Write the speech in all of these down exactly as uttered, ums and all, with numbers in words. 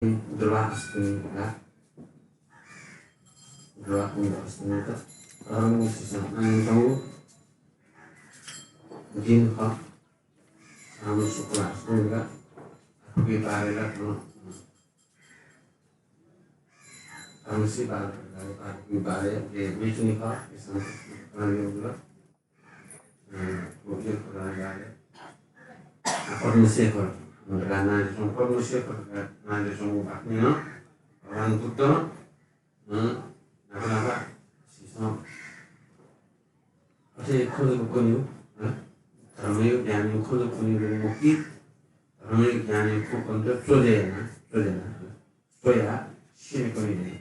दुर्वासुनि का दुर्वासुनि अष्टमी त धर्म शिक्षण आनन्दको दिन ख। श्रावण शुक्ल अष्टमी का आपकी बारे ला धर्म धर्म सी बार का आपकी बारे ये बीच नि ख। इसन प्रयोग ला पद्मशेखर धकाः नां लिच्वंगु, पद्मशेखर धकाः नां लिच्वंगु बाखनय् नं भगवान बुद्धं, अ, न्हापा न्हापा झीसं अथे खँ जक कनेगु, अ, धर्मया ज्ञानया खँ जक कनेगु मखु कि, धर्मया ज्ञानया खँ कनेत च्वले याना, च्वले याना। स्वयाः स्यनेकने याइ।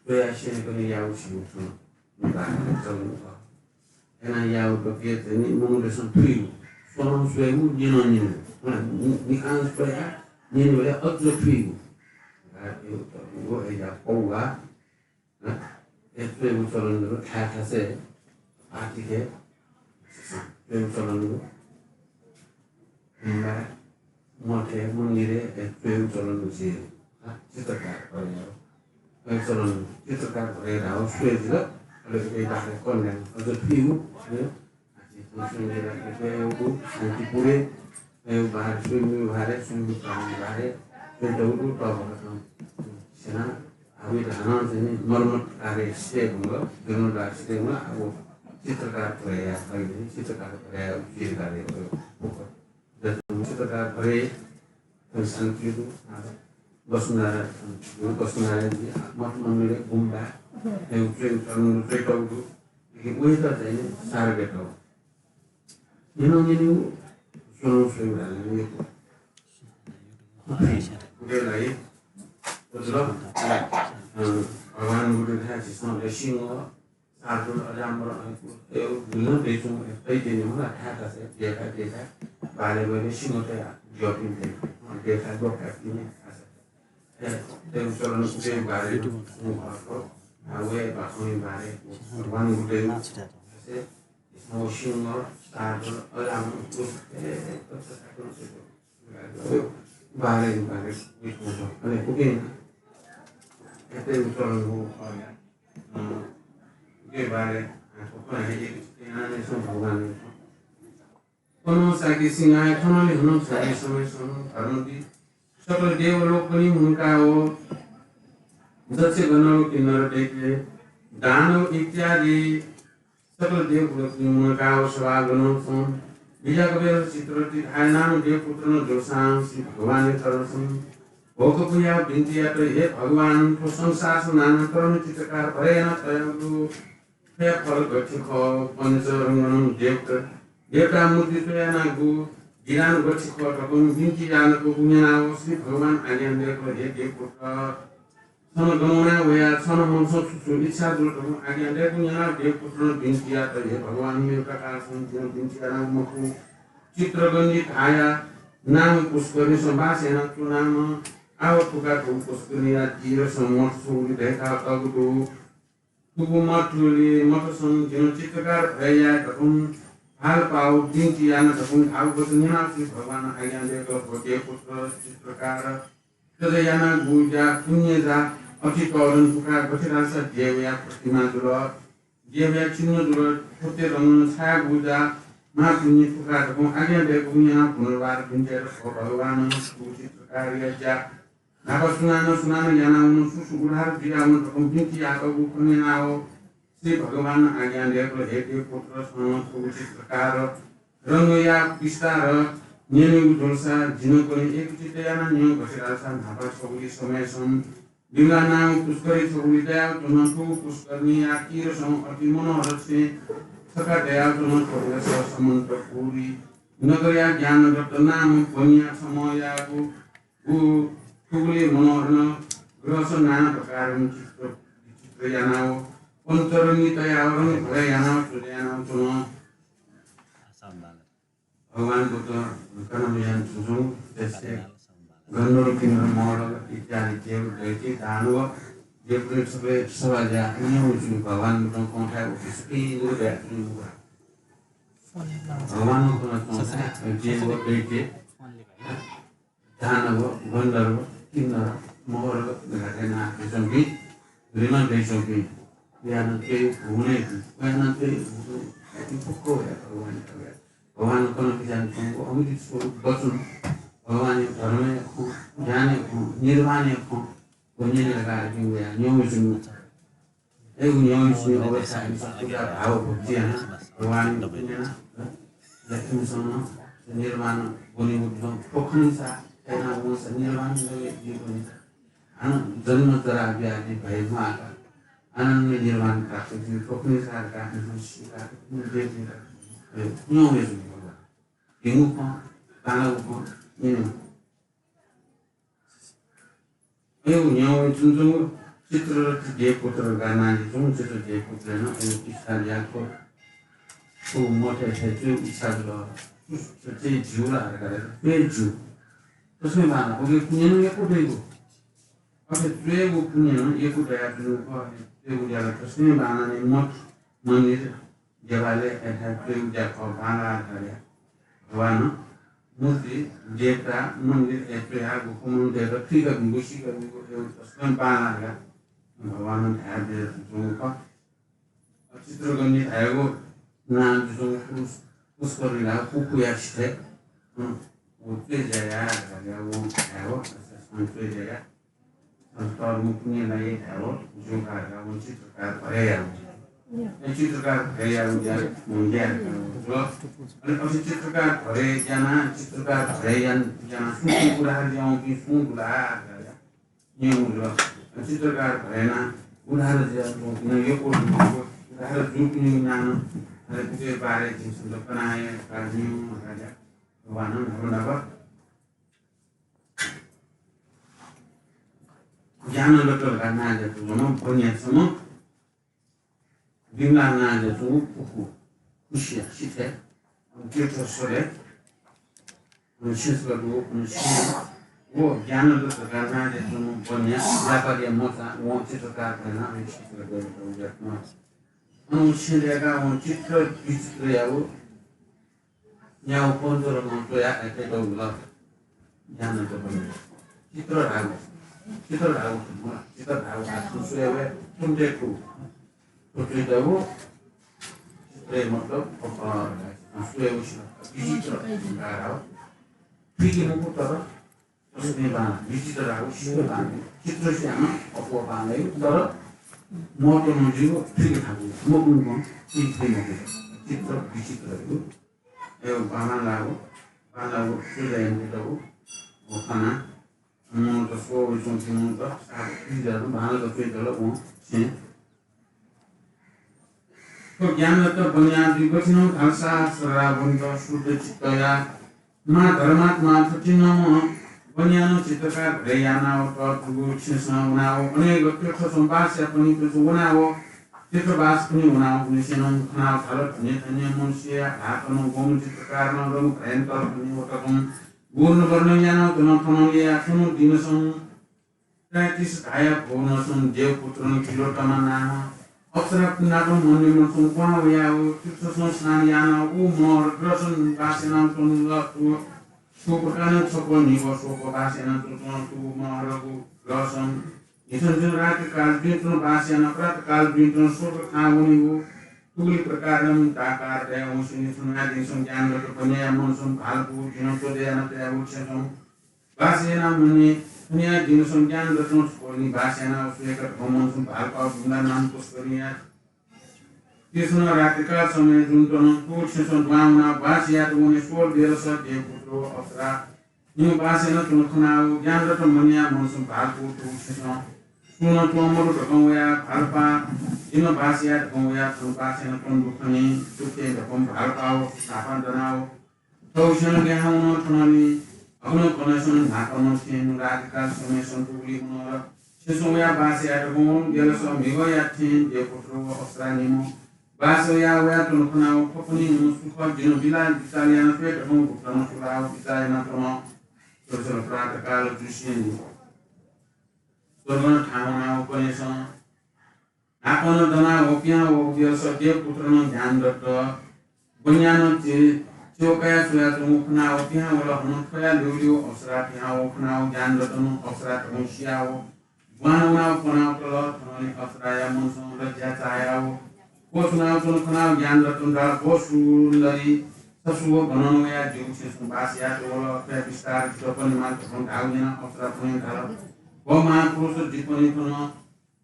स्वयाः स्यनेकने याःगु झीगु थन निपाः चलन खः। अय्‌नं याःगु दक्वं चाहिँ नि मनूतय्‌सं थुइगु। स्वनं स्वयेगु, न्यनं न्यनेगु। नि-, निखां स्वयाः न्यनेबलय् अझ थुइगु। व अय्‌या पौवा, हँ? अय् स्वयेगु चलन दु, थाय् थासय्, आतिथ्य स्वयेगु चलन दु। गुम्बा, मठय्, मन्दिरय्, अय् स्वयेगु चलन दु झी। हँ? चित्रकार भरे याः। अय् चलन दु। चित्रकार भरे धाःगु स्वये जुल, अले अय् दाखय् कन्या, अझ थुइगु, हँ? आतिथ्य स्वयेगु, शान्तिपुरय्, अय् बारे, स्वयेगु बारे, स्वयेगु चलन बारे, स्वयेगु दु, तःभर तं स्यना, आः वइत हानं चाहिँ नि मर्मत कार्य सिधयेधुंकल, जीर्णोद्धार सिधयेधुंकल, आः व चित्रकार भरे याः, चित्रकार भरे याः, चित्रकार भरे याः। चित्रकार भरे, शान्ति दु, आः वसुन्धरा, वसुन्धरा जी, मठ मन्दिर, गुम्बा, हे उच्चै उच्चारण दु, च्वयेतौ दु, लेकिन वइत चाहिँ नि सार बेतौ। न्यनं न्यनेगु, स्वनं स्वयेगु धाःगु यक्व। उकिया लागि, बुझ्ल? अ, भगवान बुद्ध धाःगु झीसं ला सिंह, शार्दूल, अजामर, अ, गुलिं दइच्वंगु, दइत्यनी मला, थाय् थासय्, देय्‌थाय्, देय्‌थाय्, बालय् ब्वय्‌बलय् सिंहतय् द्यःपिं दइ, अ, देय्‌थाय् द्यःपिं दइ। ए, स्वयेगु चलन उकिया बारे, अ, वया बाखंया बारे, भगवान बुद्धया, अ, सिंह, शार्दूल, अजामर, ए, बारे, बारे, अले उकिं, अय् स्वयेगु चलन दु, अ, उकिया बारे, अ, भगवान थन साकी सिंहाय थनंलि हनं छाये समय सन धर्मति सकल देवलोकनि मुनकाव दक्ष गन्धर्व किन्नर दैत्य दानव इत्यादि सकल देवलोकनि मुनकाव सभागणं सन बिज्याकबेर चित्ररथी धाये नाम देवपुत्रनं ज्वःसां श्री भगवानया चरणसं भोकपुया बिन्ति यात, हे भगवान, थ्व संसारसं नाना तरह चित्रकार भरे याना तयागु दु। थ्वया फल गथे खः, पञ्चरङ्गनं देवता, देवता मूर्ति च्वयानागु विधान गथे खः धकं बिन्ति यानागु न्यनाव श्री भगवान आज्ञा दय्‌कल, हे देवपुत्र, छं गन वना वया छन मनसं छु छु इच्छा जुल धकं आज्ञा दय्‌कूगु न्यनाव देवपुत्रनं बिन्ति यात, हे भगवान, मेगु कारणसं जिं बिन्ति यानागु मखु। चित्रगन्धि धाया नाम पुष्करिणीसं बास यानाच्वनाम्ह आव थुका थुगु पुष्करिणीया तीरसं मठ छगुलि दय्‌कातःगु दु। थुगु मठ थुलि मठसं जिं चित्रकार भरे याये धकं भालपाव बिन्ति याना धकं धाःगु वचन न्यनाव श्री भगवानं आज्ञा दय्‌कल, भो देवपुत्र चित्रकार, थज्याःगु ज्या पुण्य ज्या अति तःधं। थुका गथे धाःसा देवया प्रतिमा जुल, देवया चिन्ह जुल, थ्वते रंगनं छायेगु ज्या महापुण्य थुका धकं आज्ञा दय्‌कूगु न्यनाव पुनर्वार बिन्ति यात, भो भगवान, थुगु चित्रकारया ज्या न्हापा सुनानं सुनानं यानावन, सु सु उद्धार जुयावन धकं बिन्ति यातःगु खँ न्यनाव श्री भगवानं आज्ञा दय्‌कल, हे देवपुत्र, छं थुगु चित्रकार रंगया विस्तार न्यनेगु जूसा जिं कने एकचित्त यानाः न्यँ। गथे धाःसा न्हापा छगुलि समयसं विमला नाम पुष्करिणी छगुलि दयाव च्वन। थुगु पुष्करिणीया तीरसं अति मनोहर छेँ छखा दयाव च्वन। थ्व देश समन्तपुरी नगरया ज्ञानदत्त नाम वनया छम्हयागु उ थुगुलि मनोहरनं ग्रहसं नाना प्रकारं चित्र, विचित्र यानाव पञ्चरंगी तयाव रंग भरे यानाव सजायानाव च्वन। भगवान बुद्ध कनमयान छुं छुं देशय् गन्धर्व किन्नर मल्ल इत्यादि देव दैत्य दानव देवपुरय् सबै सभा ज्या अन्य उच्चु भगवान बुद्धं कौठाय् उठि सुपिं गुरु दया भगवान बुद्ध देव दैत्य दानव, गन्धर्व, किन्नर, मगर घाटय् नाच दइच्वंपिं, रिमन दइच्वंपिं, याना त्वय् हुनेपिं, याना त्वय् हुनेपिं फुक्क वया भगवान, भगवान कन बिज्यानाच्वंगु अमृत स्वरूप वचन, भगवानया धर्मया खँ, ज्ञानया खँ, निर्वाणया खँ, व न्यने धकाः जिं वया न्ह्यः वयाच्वंगु। अय् न्ह्यः वयाच्वंगु अवस्थाय् इमिसं पूजा भाव भक्ति यानाः भगवान न्यना, लक्ष्मी सन निर्वाण वनेगु थ्व खनिसा, अय् नां वंसा निर्वाण जगय् जीवन हानं जन्म जरा व्याधि भय म्वाःका आनन्द निर्वाण प्राप्त जुइ फुक्क निसारका, निस्वारका, निर्देशिका, नियम यजु। भिंगु खँ, बांलागु खँ, नियम। अय् न्ह्यः वयाच्वंगु चित्ररथ देवपुत्र गानानि जुं चित्र देवपुत्र न अय् इच्छा याको। थ्व मथय् थय् इच्छा जुल। थ्व चाहिँ ज्यू ला धकाः, थ्व ज्यू। तसकं बांला, उके पुण्यं यक्व दइगु। अथे च्वयेगु पुण्यं यक्व दयाच्वंगु खः। च्वयेगु ज्या ला तसकं बांलानि, मठ, मन्दिर, देवालय, अथे च्वयेगु ज्या खः, बांला धकाः। भगवान मूर्ति, देवता, मन्दिर, अथे च्वयाः गुखुमं देवता थुइका बीगु, सीका बीगु, अथे तसकं बांला धकाः भगवानं धयाच्वंगु खः। चित्रगण्य धायेगु नां जुजुं पुस-, पुष्करिणी ला कुकुया सिथय्, अँ, व च्वय् ज्या याः धकाः वं धायेगु, अन च्वय् ज्या याः। अन तर मुकुन्य ला ये धायेगु, ज्यू का धकाः वं चित्रकार भरय् याःगु। ए, चित्रकार भरय् याःगु ज्या, वं ज्या याःगु। अनि अथे चित्रकार भरय् यानाः, चित्रकार भरय् यान-, यानाः सुं सुं उधार ज्या वंपिं सुं दु ला धकाः न्यंगु जुल। चित्रकार भरय् यानाः उधार ज्या जूपिं यक्व, उधार जूपिनिगु नां, अले उके बारे जिमिसं कनाः हे का न्यं धकाः भगवानं न्हापा न्हापा ज्ञानरत्न धकाः नां ज्या जूम्ह बन्या छम्ह बिमला नां ज्या जूम्ह कुकु खुसिया सिथय्, अन तीर्थस्थलय्, अन छेँसला दु, अन छेँ, व ज्ञानरत्न धकाः नां ज्या जूम्ह बन्या व्यापारीया मचा, वं चित्रकार भरय् यानाः अन छेँसला दु, अन छेँ दय्काः वं चित्र विचित्र याःगु न्यागू पन्त नं च्वयाः अथे तःगु ला। ज्ञानरत्न बन्या। चित्र धाःगु। चित्र धाःगु खँ मला। चित्र धाःगु खँ सुं स्वये वये, थुम्ते खु। थ्व च्वयातःगु चित्रया मतलब, अ, अ, स्वये वये सिला। विचित्र धाःगु। थुइके मखु तर तसकं बांला, विचित्र धाःगु, सिकं बांला। चित्र स्वयाः नं अप्वः बांलाइगु, तर महत्त्व नं जुइगु, थुइके थाकु, मखु नं, थुइके मखु। चित्र विचित्र धाःगु। ए, बांलाःगु, बांलाःगु, सुजयन्ति तःगु, व खना, मनूत स्व वइच्वंपिं मनूत, साप पिजर, बांलाक च्वइतल वं छेँ। थ्व ज्ञानरत्न बन्या दुई गथिनं धालसा श्रावन्त शुद्ध चित्तया महाधर्मात्मा थथिंम्ह बन्यानं चित्रकार भरय् यानाव तःधुगु छेँसं वनाव अनेक तीर्थसं बास याःपिं वनाव चित्रबासपिं वनाव गुलिसिनं खनाव धाल, धन्य धन्य मनुष्यया हातनं वंम्ह चित्रकारनं रंग भयन्तर धन्य वतकं गुण वर्णन यानाव तनं थनं लिया थुनु दिनसं तैंतिस धाया भुवनसं देवपुत्रं तिलोत्तमा नाम अप्सरा नापं मन्यमनसं क्वहां वयाव तीर्थसं स्नान यानाव उ महर ग्रहसं बास यानाव च्वंगु। थुगु प्रकारं छक्वः न्हिगः स्वक्वः बास यानाव च्वंगु। थुगु महरगु ग्रहसं झिंछसं रात्रिकाल दुइतनं बास यानाव प्रातःकाल दुइतनं स्वर्ग थाहां वनीगु। थुगुलि प्रकारं दाकार दया वंसे निथुना दिनसं ज्ञानरत्न बन्याया मनसं भालपु जिनं च्वदे यानातयागु छेँसं बास यानाव मन्ये, थुनिया दिनसं ज्ञानरत्नं छक्वःलिं बास यानाव स्वयेका धकं मनसं भालपाव बिमला नाम पुष्करिणीया तीर्थनं रात्रिकाल समय जुन तनं थुगु छेँसं दुहां वनाव बास यात वने स्वर बेलस देवपुत्र अप्सरा निम्ह बास यानाव च्वंगु खनाव ज्ञानरत्न बन्याया मनसं भालपु थुगु छेँसं सुं नं च्वं मदु धकं वयाव भालपाव जिनं बास याये धकं वयाव थन बास यानाव च्वंगु खनी। सुखे धकं भालपाव न्हापां दनाव थौं नं लिहां वन थनंलि अग्न कनसं न्हापां नं थें रात्रिकाल समयसं थुगुलि मनर छेँसं वयाव बास याये धकं वन। बेलस म्हिगःया थें देवपुत्र व अप्सरा निम्ह बास यानाव वयाच्वंगु खनाव थ्वपनि निम्ह सु खः जिनं बिला बिचाः याना स्वये धकं गुप्तनं सुलाव बिचाः यानाच्वन। थ्व छगू प्रातःकाल जुसेंलि स्वर्गं थाहां वनाव कन्हय्‌सं न्हापां नं दनाव पिहां वःगु बेलस देवपुत्रनं ज्ञानरत्न बन्यानं चि-, सेवा कयाः स्वयाच्वंगु खनाव पिहां वल। हनं थ्वया ल्यूल्यू अप्सरा पिहां वःगु खनाव ज्ञानरत्न अप्सरा धकं सियाव ग्वाहां वनाव पनाव तल। थनंलि अप्सराया मनसं लज्या चायाव क्वछुनाव च्वन खनाव ज्ञानरत्न धाल, भो सुन्दरी, छ सु व? गनं वयाः जिगु छेँसं बास यात वल? थ्वया विस्तार जितः पनेमाल धकं धाःगु न्यनाव अप्सरा थनं धाल, भो महापुरुष, जि पने खन,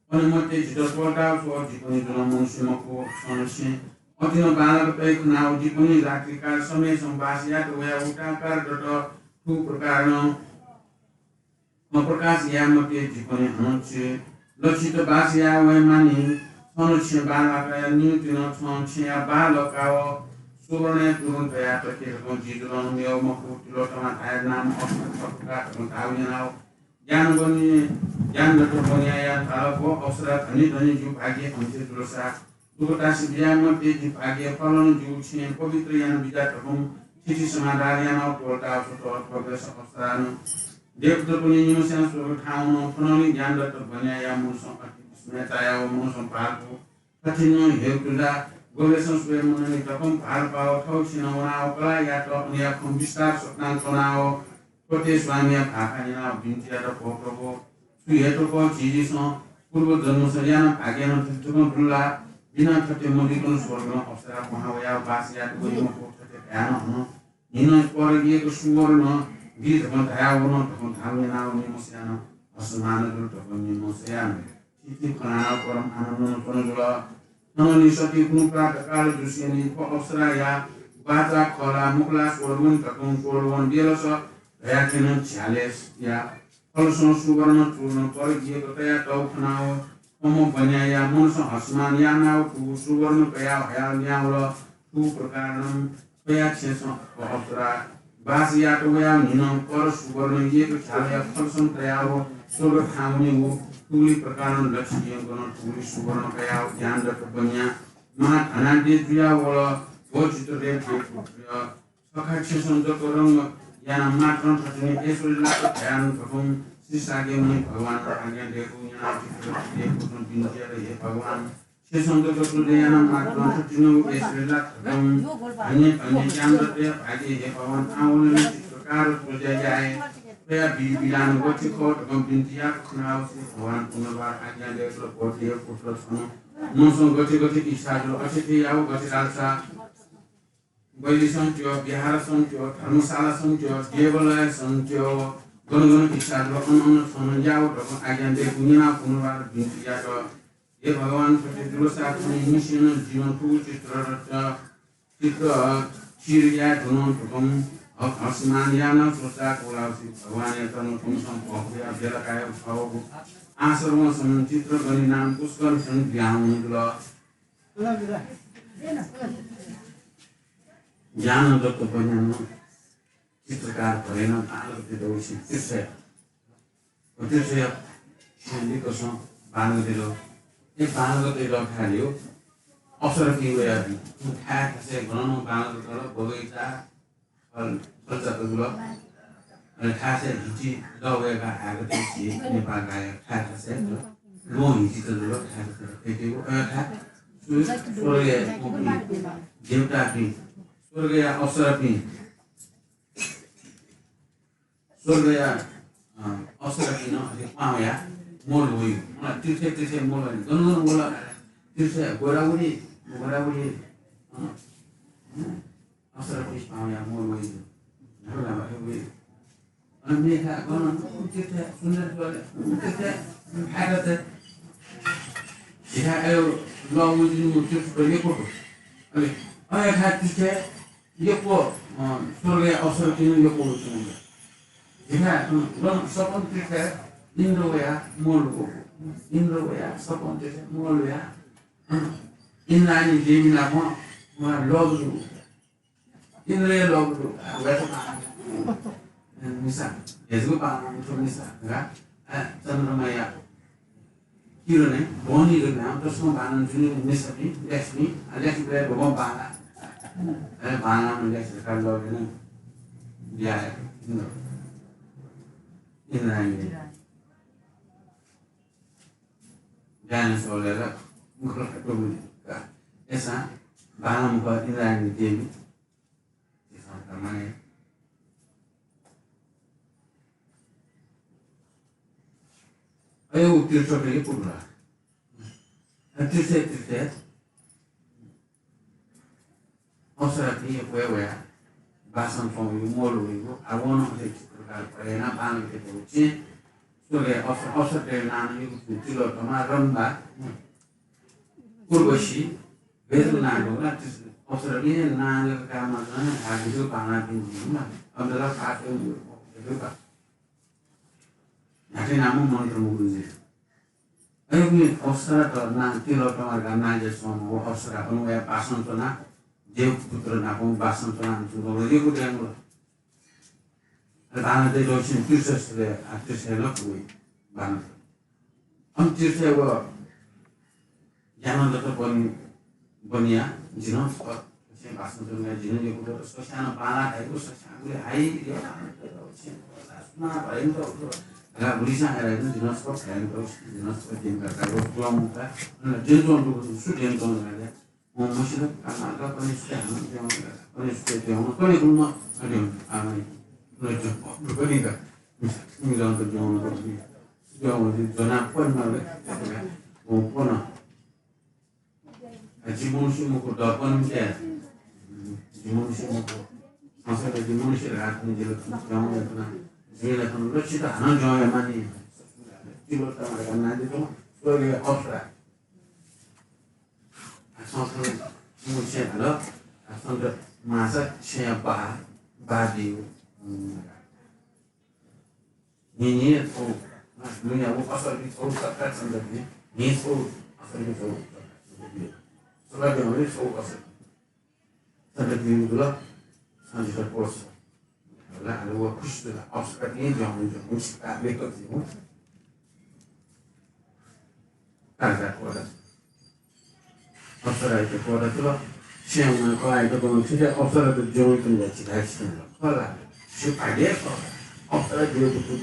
पने मते, जितः त्वःताव स्व, जि पने जुल, मनुष्य मखु, छं नं छेँ। अथे नं बांलाक तइ खनाव जि पने रात्रिकाल समयसं बास यात वयाव उताकार दत। थुप्रकारं अप्रकाश याये मते, जि पने हनं छेँ। लक्षित बास याये वये मानि, छं नं छेँ बांलाक निंतिं छं छेँया बाः लकाव सुवर्णया तुरुं तयाः तके धकं जि जुलं मेव मखु, तिलोत्तमा धाये नाम अप्सरा धकं धाःगु न्यनाव ज्ञानबनि, ज्ञानरत्न बनियाया धाल, भो अप्सरा, धन्य धन्य जिगु भाग्य अन्त्य जुलसा दुःखतासि बियाः मते, जि भाग्य फलन जिगु छेँ पवित्र याना बिज्यात धकं थिथि समाधान यानाव त्वःताव स्वत। थ्वबलय् अप्सरां दय्‌कूतय्‌त पने निम्हस्यां स्वर्ग थाहां वन। थनंलि ज्ञानरत्न बनियाया मनसं अति विस्मय चायाव मनसं भाःतू, थथिं नं हे तुजा, गुबलेसं स्वये मननि धकं भाःत पाव थव छेँनं वनाव कलाः यात। अनया खँ विस्तार स्वनाव कलाः स्वामिया भाखा न्यनाव बिन्ति यात, भो प्रभु, छु हे तक झीसं पूर्व जन्मसं याना भाग्यं थथे तकं दुल्ला बिना थथे मजुइकन स्वर्गं अप्सरा क्वहां वयाव बास यात वइ मखु, थथे धायेनं हनं न्हिनं पर यक्व सुवर्ण गिर धकं धायाव वन धकं धाःगु न्यनाव निम्हस्यां हर्षमान जुल धकं निम्हस्यां थिति खनाव परम आनन्दं च्वन जुल। थनंलि सति हुँ प्रातःकाल जुसेंलि थ्व अप्सराया बाचा खः ला मखु ला स्वल वने धकं स्वल वन बेलस धयाथें नं झ्यालय् या खलसं सुवर्ण चूर्ण पर यक्व तयातःगु खनाव थ्वम्ह बनियाया मनसं हर्षमान यानाव थुगु सुवर्ण कयाव हयाव न्यावल। थुप्रकारं थ्वया छेँसं अप्सरा बास यात वयाव न्हिनं पर सुवर्ण यक्व झ्यालया खलसं तयाव स्वर्ग थाहां वनेगु। थुगुलि प्रकारं लक्ष्य यंकनं थुगुलि सुवर्ण कयाव ज्ञानरत्न बनिया महाधनाढ्य जुयाव वल। भो चित्रदेव, भो पुत्र, छखा छेँसं जक रंग यानाव मात्रं थथिंगु ऐश्वर्य लात धयाव धकं श्री शाक्यमुनि भगवानं आज्ञा दयेकूगु न्यनाव चित्रदेव पुत्रं बिन्ति यात, हे भगवान, छेँसं जक तुजा यानाव मात्रं थथिंगु ऐश्वर्य लात धकं धन्य धन्य ज्ञानरत्नया भाग्य, हे भगवान, आः वनेनं चित्रकार तुजा याये। थ्वया विधि विधान गथे खः धकं बिन्ति यात खनाव श्री भगवानं पुनर्वार आज्ञा दयेकल, भो देव पुत्र, छं मनसं गथे गथे इच्छा जुल अथे थथे याव, गथे धालसा बैली सन्त्यो, विहार सन्त्यो, धर्मशाला सन्त्यो, देवालय सन्त्यो, गन गन इच्छा जुल अन अन छं याव धकं आज्ञा दयेकूगु न्यनाव पुनर्वार बिन्ति यात, हे भगवान, थथे जुलसा थनिंनिसें नं जिं थुगु चित्र, चित्र चिर याये धुन धकं हर्षमान यानाव स्वचाः कलाव श्री भगवानयात नं थुमिसं भक्तया बेला कायाव थःगु आश्रमसं चित्रगणि नाम पुष्करसं बिहां वने जुल। ज्ञानरत्न बनियां चित्रकार भरेनं बांलाक दत वइसे तीर्थया। व तीर्थया छेँय् लिक्कसं बांलाक दत। ए बांलाक दत थाय् ल्यू अप्सरापिं वयादी। थाय् थासय् गनं बांलाक दत, बगैँचा, फल, फलचा जुल। अले थासय् हिति लः वय्‌काः हाय्‌काः दत झी नेपाः गायक थाय् थासय् ल्वहं हिति जुल, थाय् थासय् फेकेगु, अ, थाय् स्वर्गया कोपिं, देवतापिं, स्वर्गया अप्सरापिं, स्वर्गया, अ, अप्सरापिं नं अथे पाहां वयाः मोल वइ। अन तीर्थ, तीर्थ मोल वइ। गन गन वल तीर्थ गोदावरी, गोदावरी, अ, अप्सरापिं पाहां वयाः मोल वइ। न्हापा न्हापा हे वइ। अन मेखा गन तीर्थ सुन्दर जुल, तीर्थ फायदा त। झीथाय् अय् लः वइतिनि तीर्थ यक्व। अले अय् थाय् तीर्थ यक्व, अ, स्वर्गया अप्सरापिं यक्व वइतिनि। झीथाय्, अ, गन सपन तीर्थ इन्द्र वयाः मोल वःगु। इन्द्र वयाः सपन तीर्थ मोल वयाः, अ, इन्द्राणी देवी नाप, अ, लः जूगु। इन्द्रया लः जूगु। अ, वय्‌कः मिसा, हेजु पाहां थ्व मिसा, गा, अ, चन्द्रमाया किरणय् बहनी जक नाम तसकं बांलाः जुनि मिसापिं, लक्ष्मी, अ, लक्ष्मी बले बबं बांलाः। अले बांलाः लक्ष्मी का लगे न बिया इन्द्र। इन्द्राणी। ज्ञान सोलेर मुखर टोमनी का। एसा बांलाः मुख इन्द्राणी देवी। माने अयो तीर्थ के पुगला। तीर्थ तीर्थ अवसर थी वया वया बासन च्वंगु मोल हुइगु आवन अथे चित्रकार परेना बांग के तो चे सोले अवसर अवसर के नान यु तिलो तमा रंबा उर्वशी बेदु नान ना अवसर के नान का मा ना हागिजु पाना बिन जिमा अबला पास बेदु का नाटे नाम मंत्र मुगुंजे अय्‌गुलिं अवसरत ना तिलो तमार का नाजे सोम हो अवसर अपन वया बासन तना देव पुत्र नापं बासन तना तुलो यगु देंगु। बाना दे जोसिन तीर्थ सले आ तीर्थ ल कुई बाना। अन तीर्थ व ज्ञान दत बन बनिया जिन स्व छेँ बासन जंगु जिन यगु दत स्व स्याना बाला धाइगु स्व स्यागुले हाइ यो सुना भएन त उठो ला बुलिसा हेराइन जिन स्व भएन त जिन स्व दिन का का यो क्लम का अन दिन जोन दु सु दिन जोन ला ओ मसिन काना का पनि स्व हम जोन का पनि स्व जोन पनि गुम अदिन आमै न जो पनि का नि जोन त जोन त जोन जना पनि न ओ पन जिमुंसिमुखु दर्पण मिते। जिमुंसिमुखु संसार जिमुंसि रात नि जिल जंगु यातना जिल तन लक्षित हन जंगु मानि। जिल तन नादि तो स्वर्गीय अप्सरा। संसार मुछे हल संत मासा छे बा बादियो। निनि छौ दुनिया वो असल भी छौ सत्ता संदर्भ नि छौ असल भी छौ सत्ता संदर्भ नि सत्ता देव नि छौ असल संदर्भ नि दुला संजित कोर्स होला अनि वो खुश दुला असल नि जंगु जंगु सिका बेक जिउ काजा कोर्स अप्सरायात कोर्स तुला छेँय् वनाः कलाःयात गन थुकी अप्सरात द्यवंतुं ला चिधाय् सिधल। खः ला? छु भाग्य खः। अप्सरा द्यवंतुं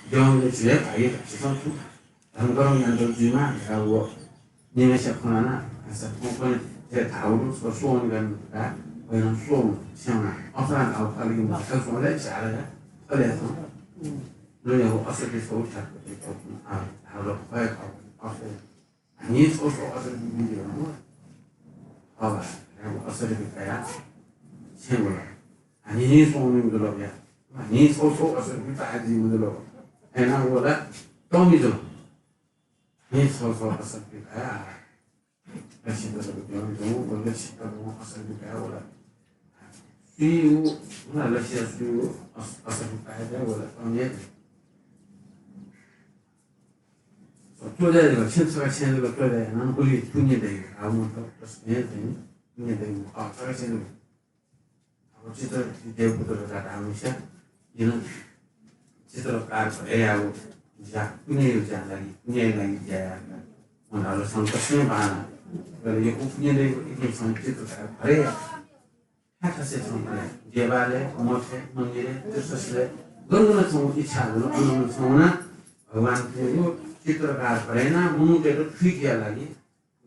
द्यवंतुं चिधाय् भाग्य खः। धनकरं यानातःगु जुइमाः धकाः व निम्हय्‌सिया खँ ल्हानाः धाःसा थौंकन्हय् धाःगु दु, छ स्वःवने गानि धकाः वय्‌कलं स्वःवल छेँय् वनाः। अप्सरां धाःगु खः ला कि मखु धकाः स्वःवल, हे झ्याः धकाः थले यात। लुँया व असत्य छगू ठ्याक्क धाःगु खः, अप्सरा। न्हिं छौ छौ असर बिबियो। हवा, असर बिकाया छेंगुला। न्हिं छौ निंगुला या। न्हिं छौ छौ असर बिकाया जिंगुला। एना वला तौमिजुला। न्हिं छौ छौ असर बिकाया। लक्षित दो दो लक्षित दो असर बिकाया वला। सुयु, ना लक्षित सुयु अस-, असर बिकाया वला तौमिजुला। त्वःताः जक, छेँ छकः छेँ जक त्वःताः यानाः नं उलि पुण्य दइ। आः मत प्रश्न हे दइ, पुण्य दइ। अ, छकः छेँ जक। अब चित्र देवपुत्र का धाःम्हस्या, जिं चित्रकार भए याःगु ज्या पुण्यया लागि, पुण्यया लागि ज्या याःगु। मन हालो संकष्टमै बाना। गले यो पुण्य दइ, एक संग चित्रकार भए याः। थाय् थासय् छुं देवालय, मठय्, मन्दिरय्, तीर्थस्थलय् गन गन छुं इच्छा हुन, अन अन छुं वनाः भगवानयागु चित्रकार भए यानाः मनूतय्‌त थुइकेया लागि,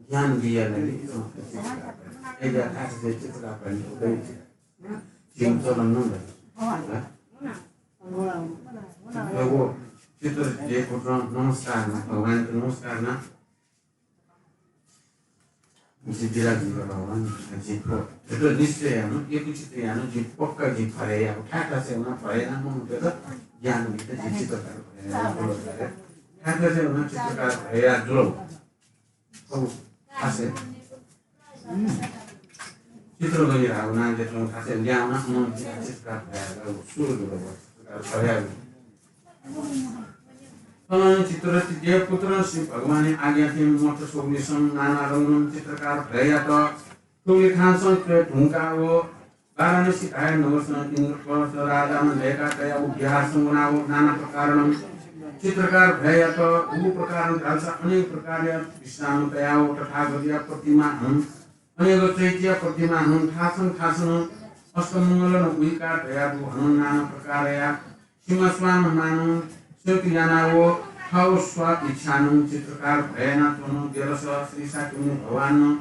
ज्ञान बिया लागि चित्रकार भए यानाः। अय्‌जुयाः थाय् थासय् चित्रकार भए यानाः उदय जुइ। जिं चलन नं दइ। हँ? एगो चित्र देवपुत्रं नमस्कार यानाः, भगवानयात नमस्कार यानाः, जिं बिदा जुल भगवान, जिं प-, दृढ निश्चय यानाः, यक्व चित्त यानाः, जिं पक्का जिं भरय् याये, थाय् थासय् वनाः भरय् यानाः मनूतय्‌त ज्ञान बीत जिं चित्रकार भरय् याये जुल। थाय् थासय् वनाः चित्रकार भरय् याये जुल। छगू थासय् चित्र गनी धाःगु नां देतुं थासय् ल्याहां वनाः मनूतय्‌त चित्रकार भरय् याये सुरु जुल। चित्रकार भरय् याये तनं चित्ररथी देवपुत्रं श्री भगवानया आज्ञा थें मठ स्वःगुलिसं नाना रंगुलुं चित्रकार भरय् यात। थुगुलिं थासं च्वये धुंकाः व वाराणसी धाःगु नगरसं इन्द्रप्रस्थ राजानं दय्‌का तयागु विहारसं वनाः व नाना प्रकारनं चित्रकार भरय् यात। उगु प्रकारनं धाःसा अनेक प्रकारया दृष्टान्त तयाः व तथागतया प्रतिमा हनं अनेक चैत्यया प्रतिमा हनं थासं थासनं अष्टमंगलं उइका तयाः दु हनं नाना प्रकारया सिंहस्वां हनानं स्यंक यानाः व थःगु स्व इच्छानं चित्रकार भरय् यानाच्वन। देलस श्री शाक्यमुनि भगवानं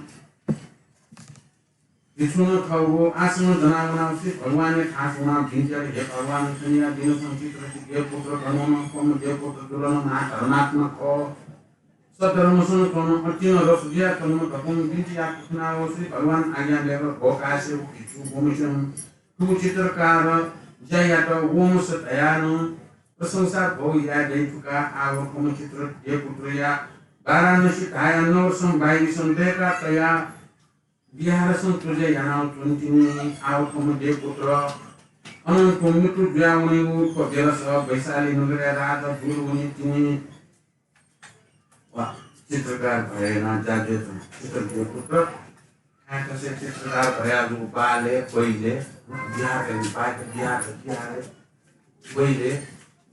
भिक्षुं थःगु आश्रमं दनावनाः श्री भगवानया थासय् वनाः बिन्ति यात, हे भगवान, थनिया दिनसं चित्ररथी देवपुत्र धर्मम्ह, धर्म देवपुत्र जुल नं महाधर्मात्मा खः। सद्धर्मसं च्वन, अति नं रस जुयाच्वन धकं बिन्ति याकथनाव श्री भगवान आज्ञा दयेकल, भो काश्यप भिक्षु, वम्हसिनं थुगु चित्रकार ज्या यात, वम्हस धयाः नं प्रशंसा भोग याये दइ धुंकाः आः व थ्वम्ह चित्ररथी देवपुत्रया वाराणसी धाःया नगरसं बाहिरिसं दय्का तयाः विहारसं तुज्या यानाव च्वनी तिनि। आः व थ्वम्ह देवपुत्र अनन्त मृत्यु जुयावनीगु थ्व बेलस वैशाली नगरया राजा जुल वनी तिनि। वा, चित्रकार भयना जाज्वः च्वन। चित्ररथी देवपुत्र थाय्थासय् चित्रकार भयागु बालय्, पहिले, बिहारय्, बालय्, बिहारय्, बिहारय्, पहिले,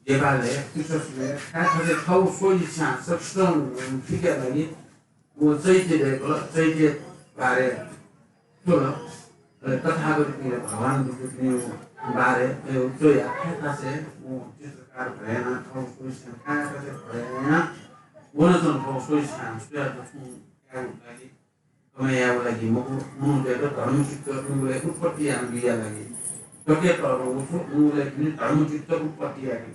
देवालय्, तीर्थस्थलय्, थाय्थासय् थःगु स्वइच्छां सकसितं थुइकेया लागि व चैत्य दय्कल, चैत्य बारे च्वल। अले तथागतपिं भगवान बुद्धपिं बारे अले च्वया थाय्थासय् व चित्रकार भयना थःगु स्वइच्छां थाय्थासय् भयना वनाच्वन। थःगु स्वइच्छां स्वयाः दथुं यायेगु लागि कमय् यायेगु लागि मखु, मनूतय्त धर्मचित्त उंगुलय् उत्पत्ति याना बीया लागि। गथे तःधंगु छु, उंगुलय् दुने धर्मचित्त उत्पत्ति याकी।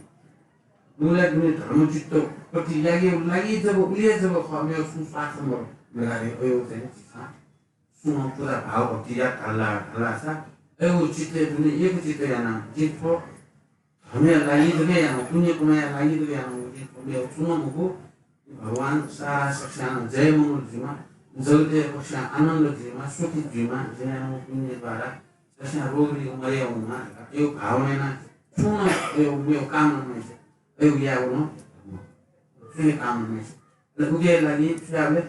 उंगुलय् दुने धर्मचित्त उत्पत्ति याकेगु लागि जक, उलि हे जक खः, मेगु छुं स्वार्थ मदु। मेगु अय् चाहिँ झीसं सुं पुजा भाव भक्ति यात धाल धाःसा अय् चित्तय् दुने एक चित्त यानाः जिं थ्व धर्मया लागि जक यानागु, पुण्य कमाइया लागि जक यानागु, जिं थ्व मेगु छुं नं मखु। भगवान सारा सकस्यां जय मंगल जुइमा, जगतय् सकस्यां आनन्द जुइमा, सुखी जुइमा, जिं यानागु पुण्यद्वारा सकस्यां रोगरीगु मरय् वनेमा धकाः अय् भावना यानाः छुं नं अय् मेगु कामना मयासें, अय् यायेगु नं छुं हे कामना मयासें। अले उकिया लागि छु यायेबलय्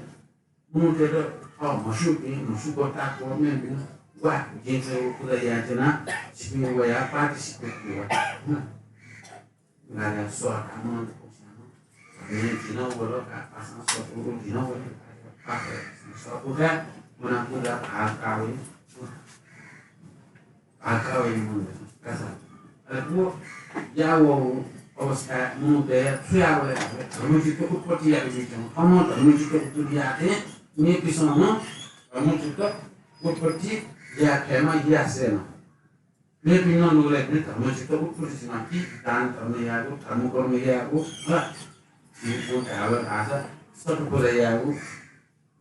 मनूतय्त थः म्हस्यूपिं, म्हस्यूगु ताःगु मेपिं, वा, जिं थ्व पुजा याये त्यना, छिपिं वयाः participate जुयाः वा। गार्या सः का मनूत पक्षानं, जिं नं वल का, पासां सतुरु जिं नं वल का, पासां सतुरु का, वनाः पुजा भाग का वइ। आकावय् मनूतय्सं कासा। अले व यावःगु अवस्थाय् मनूतय् छु याःबलय् धाःसा धर्मचित्त उत्पत्ति याये बीच्वंगु। थःम्हं धर्मचित्त उत्पत्ति याःथें मेपिन्सं नं धर्मचित्त उत्पत्ति याये फयेमा, यासें नं। मेपिं नं नुगलय् दुने धर्मचित्त उत्पत्ति जुइमा कि दान धर्म यायेगु, धर्मकर्म यायेगु, हला। व धाःबलय् धाःसा सतपुजा यायेगु,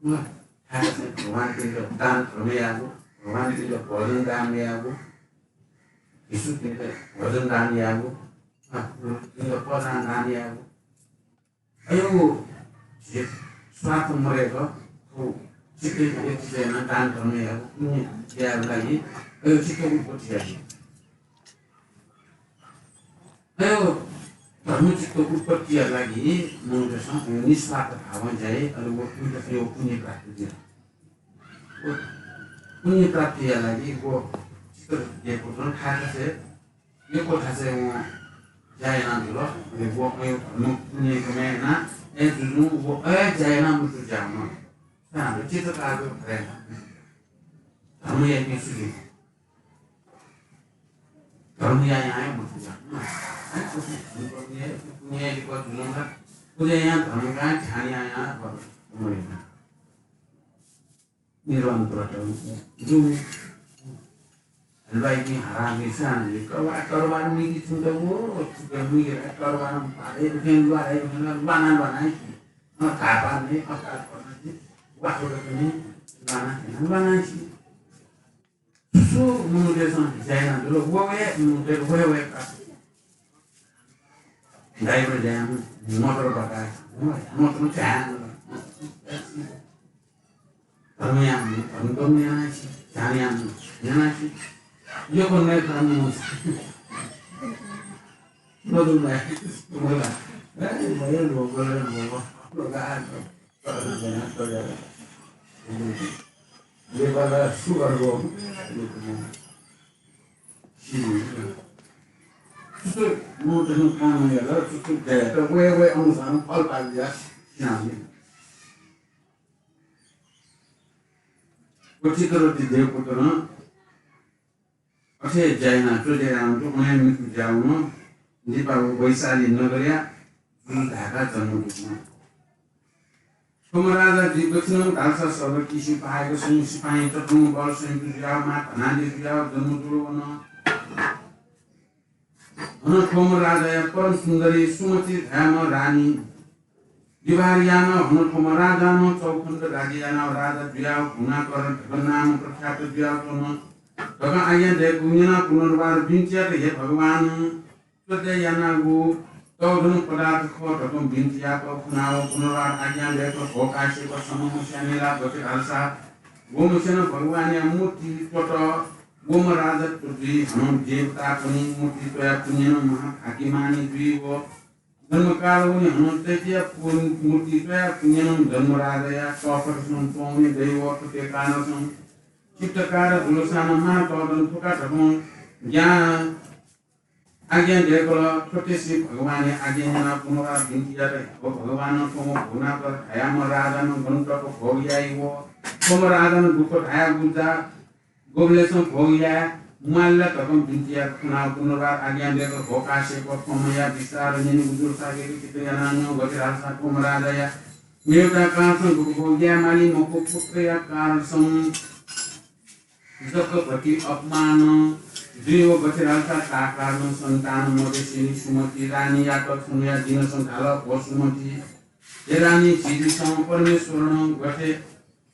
अँ, थाय्थासय् भगवानपिन्त दान धर्म यायेगु, भगवानपिन्त भोजन दान यायेगु, भिक्षुपिन्त भोजन दान यायेगु, अँ, भिक्षुपिन्त प्रसाद दान यायेगु। अय् झी स्वार्थ मदय्क थ्व चित्तय्, चित्तय् यानाः दान धर्म यायेगु, पुण्य यायेगु लागि अय् चित्त उत्पत्ति यायेगु। अय् धर्मचित्त उत्पत्तिया लागि मनूतय्सं अय् निस्वार्थ भावं ज्या याइ, अले व मनूतय्सं अय् पुण्य प्राप्त जुइ। व पुण्य प्राप्तिया लागि व चित्त देय्कूगु थाय्थासय्, यक्व थासय् वं ज्या यानादिल। अले व अय् धर्म पुण्य कमय् यानाः अय् जुजुं व अय् ज्या यानाः मृत्यु जुयावन। छाय् धाःसा चित्रकारपिं भरय् धर्म याइपिं सु जुइ? धर्म यायां हे मखु। पुजा यायां, धर्म यायां हे मखु। निर्वाण व्रत जू। हलवाइपिं हारांपिं सां जुइ। कवा तरवार मिगि छुंत वो, छुंत मिगि रा तरवार पारे उठें लुवा रे उठें लुवाना लुवाना छि। अ, थापा ने, अ, थापा ने, वासुदा ने, लुवाना, लुवाना छि। सु मनूतय्सं ज्या यानादिल, व हे मनूतय्त व हे व हे का। ड्राइभर ज्या यानाः मोटर बकाः, मोटर ध्यान। धर्म यानाः, धर्म कर्म यानाः छि, ध्यान यानाः, यानाः छि। यक्व नये धर्म मखु। मधु नये, मला। ए, भयो, भयो, भयो, भयो। नेपालय् सु गर्व? सुसु मनूतय्सं काम यात, सुसु ज्या यात, वया वया अनुसारं फल पाबिया सिनामि। व चित्ररथी देवपुत्रं अथे ज्या यानाः च्वज्या यानाः च्वंगुलिं मृत्यु जुयावन। लिपा व वैशाली नगरया जुजु धायेकाः जन्म दुबिन। थ्वम्ह राजा जुइ गथे नं धालसा सर्व किसि पाय्क स्वयं सिपाइँ चतुरंग बल संयुक्त जुयाव मां धनादि जुयाव जन्म जुल वन। अन थ्वम्ह राजाया परम सुन्दरी सुमति धायेम्ह रानी विवाह यानाव हन थ्वम्ह राजानं चौखण्ड राज्य यानाव राजा जुयाव घुनाकर धकं नाम प्रख्यात जुयाव च्वन धकं आज्ञा दयेकूगु न्यनाव पुनर्वार बिन्ति यात, हे भगवान, थ्व ज्या यानागु तःधंगु पदार्थ खः धकं बिन्ति यात। खुनाव पुनर्वार आज्ञा दयेक भो काश्यप छम्ह मस्यां निला गथे धालसा व मस्यां भगवानया मूर्ति त्वःत। वम्ह राजा जुइ हनं देवतापनि मूर्ति त्वयाः पुण्यनं महाभाग्यमानी जुइ व जन्मकाल वने हनं चैत्यया पुन-, मूर्ति त्वयाः पुण्यनं जन्म राजाया तःपटसं च्वंवने दइ व थुके कारणसं चित्तकार जुलसानं मां तःधं थुका धकं ज्ञान आज्ञा दयेकल। थ्वतेसि भगवानया आज्ञा न्यनाव पुनर्वार बिन्ति यात, हे भगवान, थ्वम्ह भुवनाकर धायेम्ह राजानं गन तक भोग याइ व थ्वम्ह राजानं दुःख धायेगु जा गुबलेसं भोग याये म्वाल ला धकं बिन्ति यात। खुनाव पुनर्वार आज्ञा दयेकल, भो काश्यप, थ्वम्हया विस्तार न्यनेगु जुलसा गथे यानाव नं गथे धालसा थ्वम्ह राजाया मेगु कारणसं दुःख भोग याये माली मखु, पुत्रया कारणसं जक गति अपमान जुइ व गथे धालसा ता कारणं सन्तान मदयेसेंलि सुमति रानीयात छन्हुया दिनसं धाल, भो सुमति, हे रानी, झीसं परमेश्वरनं गथे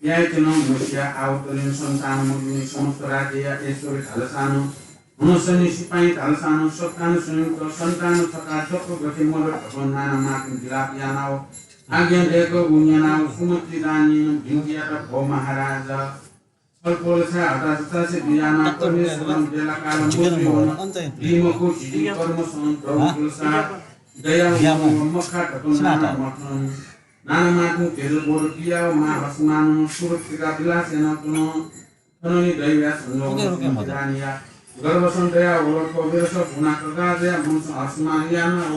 यायेत्यनं मसिया, आव तलें सन्तान मदुनि, समस्त राज्यया ऐश्वर्य धालसानं, हनं सैन्य सिपाइँ धालसानं, सत्तानं संयुक्त सन्तान छता जक गथे मदत धकं नाना मातुं विलाप यानाव आज्ञा दयेकूगु न्यनाव सुमति रानीनं बिन्ति यात, भो महाराज, छलपोल छाय् हताशतासे बियानाव परमेश्वरं बेलाकालं मदुनि वन। दी मखु, झिझी कर्मसं दौ जुलसा दया व मखा धकं नाना मातुं नाना मातुं धैर्य बोध बियाव मां हसमानं सुरत तिकाः विलास यानाव च्वन। थनंलि दैवया संजोगसं सुमति रानीया गर्भसं दया वल। थ्व बेलस भुवनाकर राजाया मनसं हसमान यानाव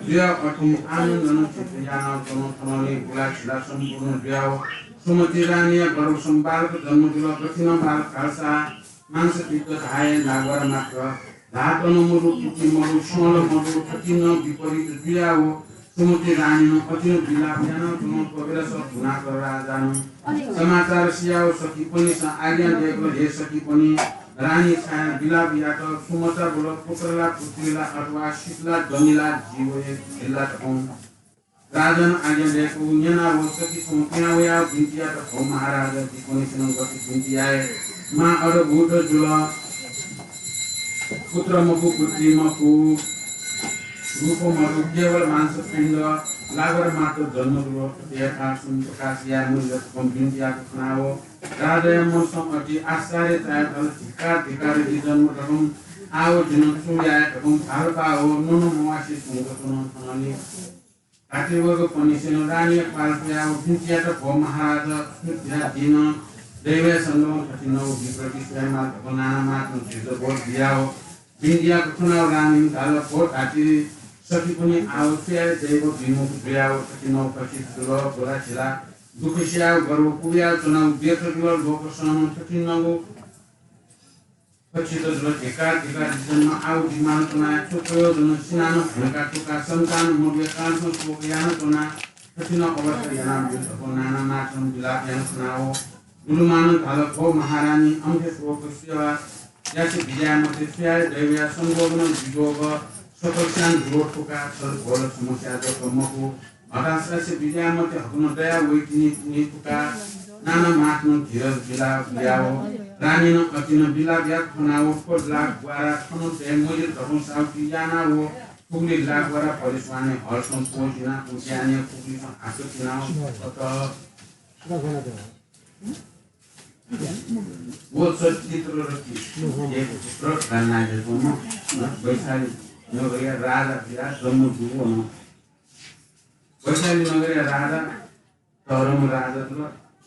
जुयाव अति आनन्दनं चित्त यानाव च्वन। थनंलि गुलाछिला सम्पूर्ण जुयाव सुमति रानीया गर्भसं बालक जन्म जुल। गथिनं बालक धालसा मांस पित्त धाये लाग्वारा मात्र। धातन मदु, पुति मदु, सल मदु, थथिनं विपरीत जुयाव सुमति रानीनं अतिनं विलाप यानाव च्वन। थ्व बेलस भुवनाकर राजानं समाचार सियाव सखीपनिसं आज्ञा दयेकल, हे सखीपनि, रानी छाय् विलाप यात? सुमचा बोल, पुत्र ला पुत्री ला अथवा शीतला दनिला जीवये धिल्ला धकं राजानं आज्ञा दयेकूगु न्यनाव सखीसं पिहां वयाव बिन्ति यात, भो महाराज, जिपनिसेनं गथे बिन्ति याये? मां अद्भुत जुल। पुत्र मखु, पुत्री मखु, रूप मदु, केवल मांसपिण्ड, लागर मात्र जन्म जुल। थुकिया कारणसं प्रकाश याये मजिल धकं बिन्ति यात। खुनाव राजाया मनसं अति आश्चर्य चायाः धाल, धिक्कार, धिक्कार, जि जन्म धकं आव जिनं छु याये धकं भालपाव नं मवासे सुंक च्वन। थनंलि भातृवर्गपनिसेनं रानीया पाल पुयाव बिन्ति यात, भो महाराज, सुध्या दिन दैवया संगमं थथिंनं विप्रति स्वयं माल धकं नाना मातुं धैर्य बोध बियाव बिन्ति यात। खुनाव रानीनं धाल, भो धात्रि सखीपनि, आव स्वयां दैव विमुख जुयाव थथिंनं उपस्थित जुल। गुलाछिला दुःख सियाव गर्व पुगयाव च्वनाव व्यर्थ जुल। लोकसनं थथिंनं उपस्थित जुल। धिक्कार, धिक्कार, जि जन्म आव जिमानं च्वनाव छु प्रयोजन? सिनानं भुंकाः थुकाः सन्तान मदुया कारणसं शोक यानाच्वना। थथिंनं अवस्था यानाव बिल धकं नाना मातुं विलाप याना खुनाव गुरुमानं धाल, भो महारानी, अम्थे शोक सेवा यासे बिज्याये मते। स्वयां दैवया संभोगनं विजोग सकलस्यां दूर थुकाः छल भोल समस्या जक मखु। हताशतासे बिज्याये मते, हकनं दया वइतिनि तिनि थुकाः नाना मातुं धीरज बिलाप याव रानीनं अतिनं बिलाप यात। खुनाव थ्व लाख ग्वारा थन दये मजिल धकं साहुति यानाव फुगुलि लाख ग्वारा परेश्वाने हलसं पोसिनाव उद्यानया फुगुलिसं हाकतिनाव अत व चलचित्र रचि एक पुत्र गणनायकमा वैशाली नगरया राजा जुयाव जन्म जुल वन। वैशाली नगरया राजा धर्म राजा जुल।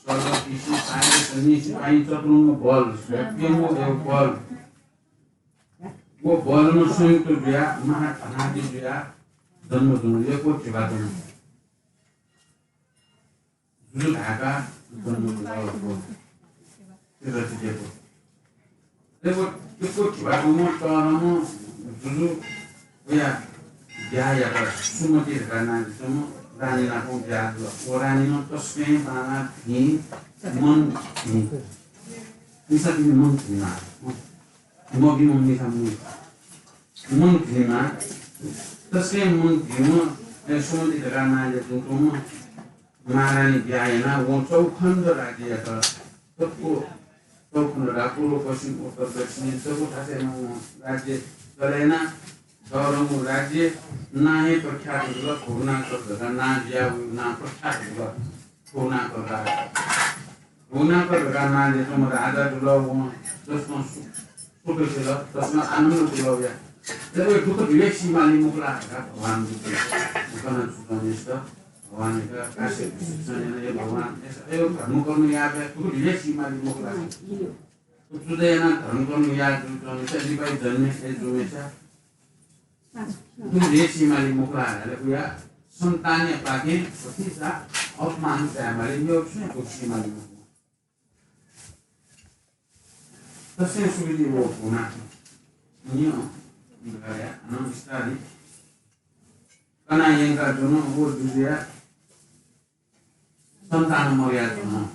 सर्व किसि पाय्क सैन्य सिपाइँ चतुरंग बल, प्यंगू बल। व बलनं संयुक्त जुयाव महाधनादि जुयाव जन्म जुल। यक्व धिबा जन्म जुजु धाय्काः जन्म जुल। यक्व धिबा जन्म तःधंम्ह जुजु वया ब्याहा यात। सुमति धकाः नां जुल। रानी नाप ब्याहा जुल। व रानीं तसकं बांलाः भिं, मन भिं। मिसापिनि मन भिं माः। मभिंम्ह मिसा मभिं। मन भिं माः। तसकं मन भिंम्ह, ए, सुमति धकाः नां ल्ययातुं च्वंम्ह महारानी ब्याहा यानाः वं चौखण्ड राज्ययात दक्व चौखण्ड धाः, पूर्व, पश्चिम, उत्तर, दक्षिण, दक्व थासय् नं राज्य चले यानाः तःधंगु राज्य नां हे प्रख्यात जुल, भुवनाकर धकाः नां जुयाः वया नां प्रख्यात जुल। भुवनाकर राजा। भुवनाकर धकाः नां ल्ययातुम्ह राजा जुल, वं तसकं सु-, सुख सिल, तसकं आनन्द जुल वया। तर वया दुःख धिबा सी माली मखु ला धकाः भगवान बुद्ध कना सुचनेष्ट भगवानयात काश्यप ऋषिं सुचना यानाः, हे भगवान, अय् धर्मकर्म याःबलय् दुःख धिबा सी माली मखु ला। उ जुद्ध यानाः धर्मकर्म याः जूपिं लिपा जन्मे, अय् जूम्हय्सित दुःख धिबा सी माली मखु ला धाःसा वया सन्तानयापाखें कथंसा अपमान चाये माली, मेगु छुं हे दुःख सी माली मखु। तसकं सुख दिल व भुवनाकर। न्यँ, अनं बिस्तारं कना यंकाच्वन, व जुजुया सन्तान मरयाच्वन।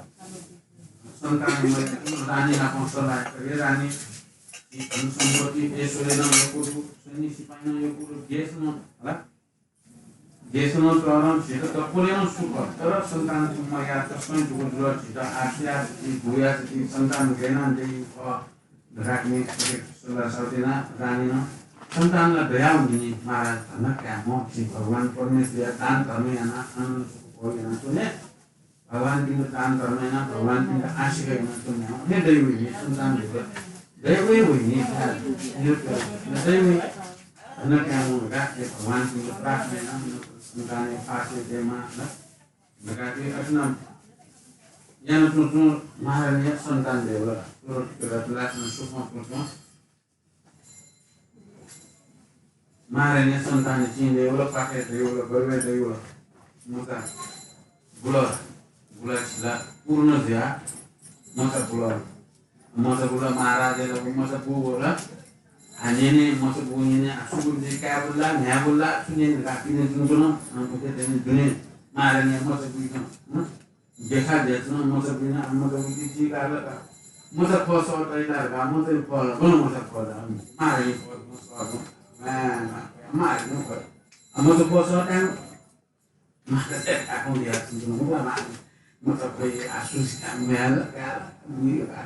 सन्तान मरयाच्वन, रानी नाप सल्लाह यात, हे रानी, झी धन सम्पत्ति, ऐश्वर्य नं यक्व दु, सैन्य सिपाइँ नं यक्व दु, देश नं, हला? देश नं तःधं, झीत दक्वलय् नं सुख, तर सन्तान छम्ह मरयाः तसकं दुःख जुल, झीत आः सुयाः जति, गुयाः जति सन्तान गय् यानाः दइ खः धकाः इमिसं सल्लाह सल्लाह यानाः रानीं सन्तान ला दयावनी महाराज, धन कायेमा, झी भगवान परमेश्वरया दान धर्म यानाः आनन्द सुख भोग यानाच्वने। भगवानपिन्त दान धर्म यानाः, भगवानपिन्त आशिर्वाद यानाच्वने, हे दइ वइ नि, सन्तान दइ वइ नि, दइ वइ। धन कायेमा धकाः हे भगवानपिन्त प्रार्थना यानाः सन्तानया पासय् दयेमा धकाः अथे नं यानाच्वंच्वं महारानीया सन्तान दइ वल। सुखं च्वंच्वं महारानीया सन्तान चिं दइ वल, पाखाय् दइ वल, गरुवाय् दइ वल। मचा बुला, बुला झिला पूर्ण जुयाः मचा बुला। मचा बुला महाराजया ला मचा बू वल। आ न्यने, मचा बू न्यने, आ सुगु दे काय् बुला, म्ह्याय् बुला, छु न्यने धकाः पिने जुन जुन, अन उके दने दुने महारानीया मचा बुइकं, हँ? देखा देछुन मचा बुइना, मचा बुइति चीका लका। मचा फः सः तइला का, मचा फः ला, गन मचा फः ला, मारे फः, मचा फः, मारे फः। मचा फः सः तां, मारे आखुं या सुन मचा मारे। मचा फः आसुस का, म्याल का, बुइ का।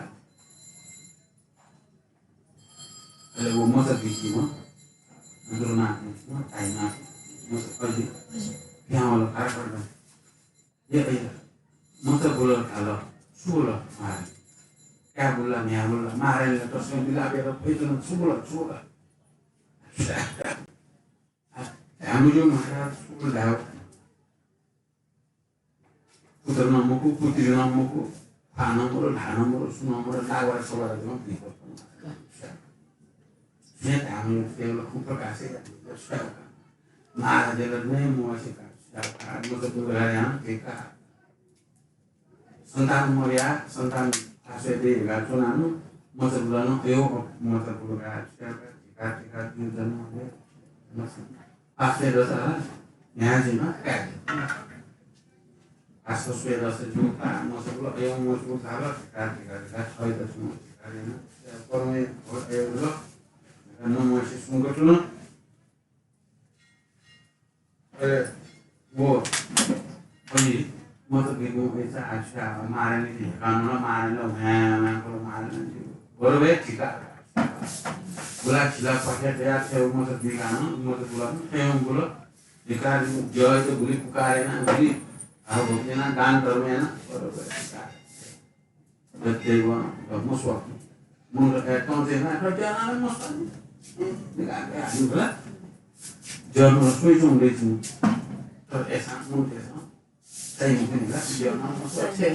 अले वो मचा बिकी म, दुर्ना म, ताइमा, मचा फली, भ्यावल, हर हर। ए, ए, मचा बुलर खाल, छु बुल, मारे। काय् बुल्ला, म्ह्याय् बुल्ला, मारे ले तसकं बिलाप यात, फैतन छु बुल, छु बुल। ध्यामुजु महाराज छु बुल धायो। पुत्र नं मखु, पुत्री नं मखु, फा नं मरु, ल्हा नं मरु, सु नं मरु, लावार सवार जं बिको। छुया धाम केवल कुप्रकाश है। महाराज ले नै मोहसिका। मचा बुल धाया, देखा। सन्तान मरया, सन्तान आश्रय दे धकाः च्वनानु, मचा बुलन, अयो, मचा बुल धकाः, धिका, धिका, धिका, जन्म हे, मचा। आश्रय दशा, न्याय जिमा, काय। आश्रय दशा जू का, मचा बुल, अयो, मचा बुल धाल, धिका, धिका, धिका, छय दशा, धिका, धिका, कर्मय्, अयो, ल, नमोसि सुंगतुन। अरे, वो, अले, मचा बिगु ऐसा आशा, मारने की, कानून मारने, वहाँ, वहाँ को मारने की। बरोबर है, ठीक है। बुला खिला पठे दया थे, मचा बिगान, मचा बुला, थे हम बोलो, निकाल, जो है तो बुली पुकारे ना, बुली, आओ, भक्ति ना, दान धर्म है ना, बरोबर है, ठीक है। दत्तैव मस्वापि। मुंड ए तंते ना तो जाना मस्वापि। निका के आदि होला। जन्म सोई चों ले चों। तर ऐसा मुंड ऐसा। सही मुंड निका जन्म मस्वापि है।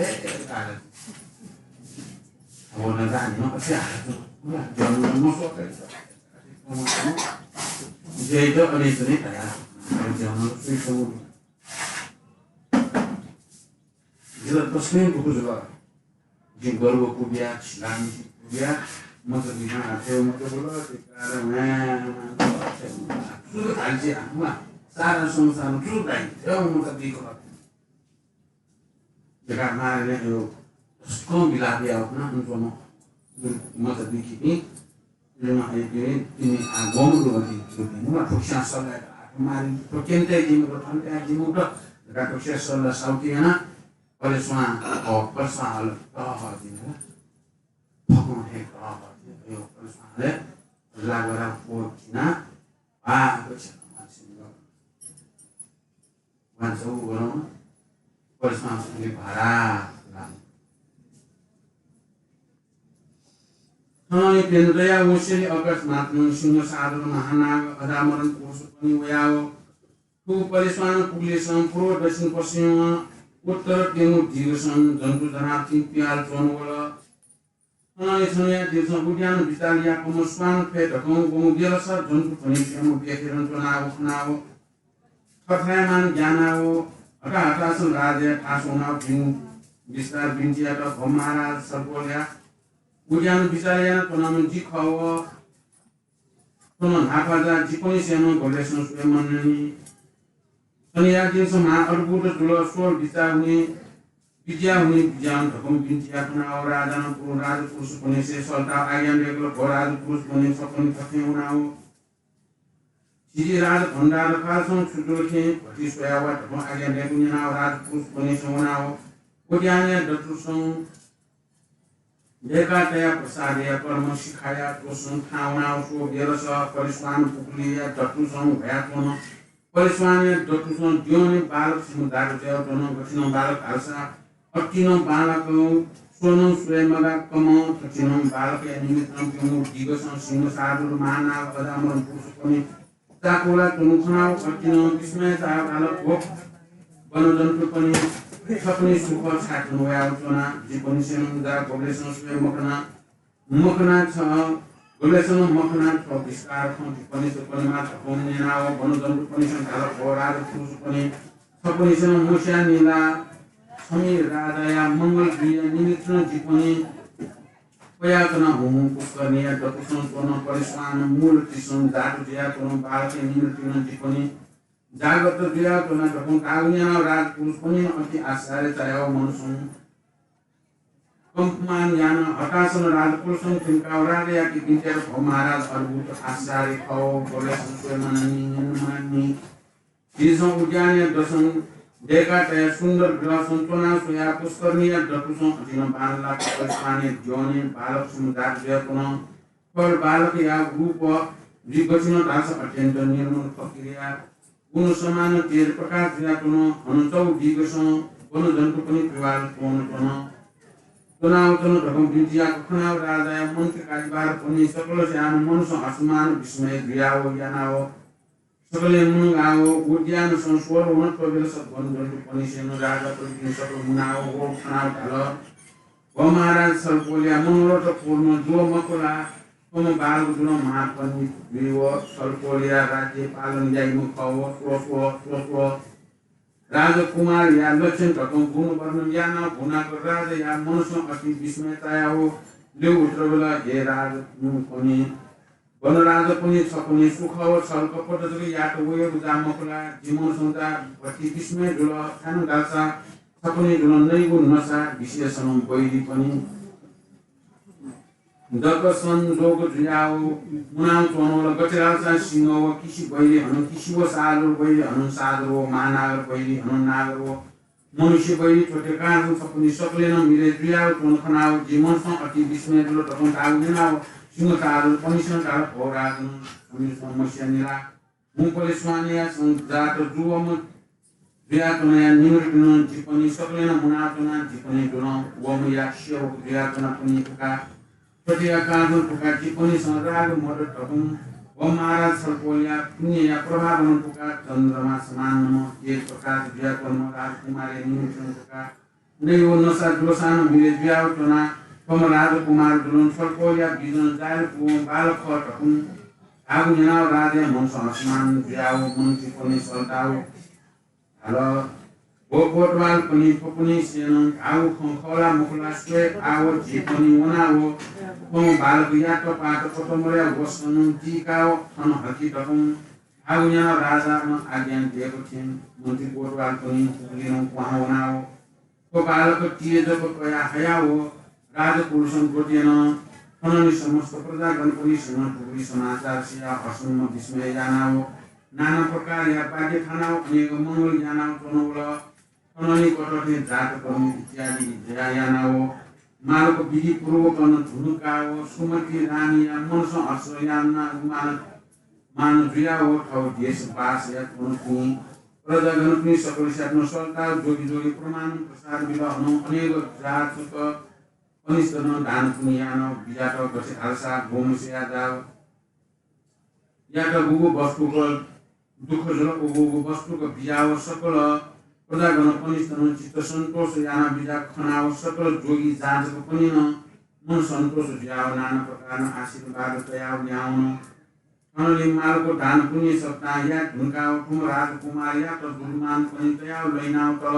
अब न जानी न क्या। जन्म मस्वापि। जय तो अनेक नहीं आया। जन्म सोई चों। जिला तसकं दुःख जुल। जिं गर्व कुबिया, छिलामि कुबिया, मचा बिना आथेव मचा बोल, ते कारण, सुख थालि आमा। सारा संसार छु दाइ, यो मचा दिक। जका मारे ने यो स्कम बिलाप या उखना उनको म मचा दिखिपिं। जुन अय्‌के तिनि आ गोम दु अति जुनि मुला फुक्स्यां सल्लाह आ मारी फुक्यन्ते जिमु थन्ते जिमु द जका फुक्स्यां सल्लाह साउति याना। परेस्वां, अ, परेस्वां हल, अ, हल जिना। फकं हे, अ, हल जिना। यो परेस्वां हले लागरा पो जिना। आ, अच्छा, मानसिंह। वांचौ वरं परेस्वां सुंगे भारा लान। थनंलि प्यन्हु तयाः वंसेंलि अकस्मात नं सिंहसागर महानाग अजामरं पुरुषपनि वयाव थ्व परेस्वां पुगुलिसं पूर्व दक्षिण पश्चिम उत्तर प्यंगू दिगसं जन्तु जनावरपिं पिहाल च्वंवल। थनंलि थनया दिगसं उद्यान बिचाल याकम्ह स्वान फय् धकं वंगु बेलस जन्तुपनि प्यंगू बेखेरं च्वनाव खनाव थथाय्‌मां ग्यानाव हताहतासं राजाया थासं वनाव भिंगु बिस्तार बिन्ति यात, भो महाराज सल्पोलया उद्यान बिचाल यानाच्वनाम्ह जि खः व थ्व नं न्हापां जा जिपनिसें नं गुबलेसं स्वये मननि। थनया दिगसं महा अद्भुत जुल, स्वर बिचाः हुने, विद्या हुने, विद्या हुने धकं बिन्ति याकनाव राजानं पुरु राजपुरुषपनिसे सल्ताव आज्ञा दयेकल, भो राजपुरुषपनि छपनि थथें वनाव झी राजभण्डार कालसं छु जुल थें भति स्वयाव धकं आज्ञा दयेकु न्यनाव राजपुरुषपनिसं वनाव उद्यानया दथुसं दय्‌का तया प्रसादया कर्म सिखाया त्वसं थाहां वनाव स्व बेलस परेस्वां पुगुलिया दथुसं ह्वयाच्वन। परेस्वांया दथुसं द्यःने बालक सिमु दागु जुयाव च्वन। गथिनं बालक धालसा अतिनं बालक स्वनं स्वये मगाकम्ह थथिनं बालकया निमित्तं प्यंगू दिगसं सिंहसागर महानाग अजामरं पुरुषपनि चाकुला च्वनु खनाव अतिनं विस्मय चायाव धाल, भो वनजन्तुपनि छपनि सु खः, छाय् थन वयाव च्वना? जिपनिसें नं जा गुबलेसं स्वये मखना, मखना छ, गुबलेसं नं मखना थ्व बिस्तार खँ जिपनिसे पनेमाः धकं न्यनाव वनजन्तुपनिसं धाल, भो राजपुरुषपनि छपनिसें नं मस्यानि ला? छमि राजाया मंगल बीया निमित्तं जिपनि वयाच्वना हुँ। पुष्करणीया दथुसं च्वन परेस्वां मूलतिसं जातु जुयाच्वन बालकया निमित्तं जिपनि जागत जुयाच्वना धकं धाःगु न्यनाव राजपुरुषपनिं अति आश्चर्य चायाव मनसं कम्पमान यानाव हतासं राजपुरुषं थुइकाव राजायाके बिन्ति यात, भो महाराज अद्भुत आश्चर्य खः, गुबलेसं स्वये मननि, न्यने मननि। झीसं उद्यानया दथुसं दय्‌का तया सुन्दर ग्रहसं च्वनाव स्वया पुष्करणीया दथुसं अतिनं बांलाक परेस्वांया द्यःने बालक सिमु दागु जुयाच्वन। थ्व बालकया रूप जुइ गथिनं धालसा अत्यन्त निर्मल फकिरया गुण समान तेज प्रकाश जुयाच्वन। हनं चौ दिगसं वनजन्तुपनि पिहाल च्वंच्वन। च्वनाव च्वन धकं बिन्ति याक खनाव राजाया मन्त्री काजीबारपनि सकलस्यां मनसं असमान विस्मय जुयाव यानाव सकलें मुनाव उद्यानसं स्वर वन। थ्व बेलस वनजन्तुपनिसें नं राजापनिसें सकल मुनाव व खनाव धाल, भो महाराज सल्पोलया मनोरथ पूर्ण जुव मखु ला? थ्वम्ह बालक जुनं महापण्डित जुइव सल्पोलया राज्य पालन याइम्ह खः व। स्व, स्व, स्व, स्व। राजकुमारया लक्षण धकं गुण वर्णन यानाव भुनाक राजाया मनसं अति विस्मय चायाव ल्यू उतरवल, हे राजकुमारपनि वनराजपनि छपनि सु खः व? छल कपट जक यात वयेगु जा मखु ला? जि मनसं जा अति विस्मय जुल। छाय् धालसा छपनि जुल नइगु नसा विशेषनं बैरीपनि दक संजोग जुयाव मुनाव च्वंवल। गथे धालसा सिंह व किसि बैरी, हनं किसि व सालुर बैरी, हनं सालुर व महानागर बैरी, हनं नागर व मनुष्य बैरी, थ्व थें कारणं छपनि सकलें नं मिले जुयाव च्वन खनाव जि मनसं अति विस्मय जुल धकं धाःगु न्यनाव सिंह सालुरपनिसें धाल, भो राजन, छमिसं मस्यानि ला? हुँ परेस्वांया जात जुवम्ह जुयाच्वनाया निमित्तं जिपनि सकलें नं मुनाच्वना। जिपनि जुनं वम्हया सेवक जुयाच्वनापनि फुका। थ्वया कारणं फुका जिपनिसं राग मदत धकं व महाराज सल्पोलया पुण्यया प्रभावनं फुका चन्द्रमा समान नम्ह तेज प्रकाश जुयाच्वंम्ह राजकुमारया निमित्तं फुका नइगु नसा दुसानं मिले जुयाव च्वना। थ्वम्ह राजकुमार जुलं सल्पोलया बिजन जाय्‌ल पुवं बालक खः धकं धाःगु न्यनाव राजाया मनसं असमान जुयाव मन्त्रीपनि सल्ताव धाल, भो कोतवालपनि, थ्वपनिसेनं धाःगु खँ खः ला मखु ला स्वये। आव झीपनि वनाव थ्वम्ह बालकयात पात पटमरया वसनं दीकाव थन हकि धकं धाःगु न्यनाव राजां आज्ञा दयेक थें मन्त्री कोतवालपनि पुगुलिं क्वहां वनाव थ्व बालक तिय् जक कयाः हयाव राजकुलसं द्वतियन। थनंलि समस्त प्रजागणपनिसेनं थुगुलि समाचार सियाव हर्षम्म विस्मय यानाव नाना प्रकारया वाद्य थानाव अनेक मंगल यानाव च्वनावल। थनंलि कथं थें जातकर्म इत्यादि दया यानाव मालक विधिपूर्वकं धुनुकाव सुमति रानीया मनसं हर्ष यानाव मान, मान जुयाव थव देशवासया च्वंपिं प्रजागणपिं सकलसियात सल्ताव जोगी जोगी प्रमाण प्रसाद बिल। हनं अनेक जातक कनिष्ठनं दान पुण्य यानाव बिजात। गथे धालसा गोमसया जाव यात गुगु वस्तुक दुःख जुल, उगु उगु वस्तुक बियाव सकल प्रजागण कनिष्ठनं चित्त सन्तोष यानाव बिजा खनाव सकल जोगी जातकपनिनं मन सन्तोष जुयाव नाना प्रकारनं आशीर्वाद तयाव यावन। थनंलि मालक दान पुण्य सकतां याये धुंकाव थुम्ह राजकुमारयात दुर्मानपनि तयाव लइनाव तल।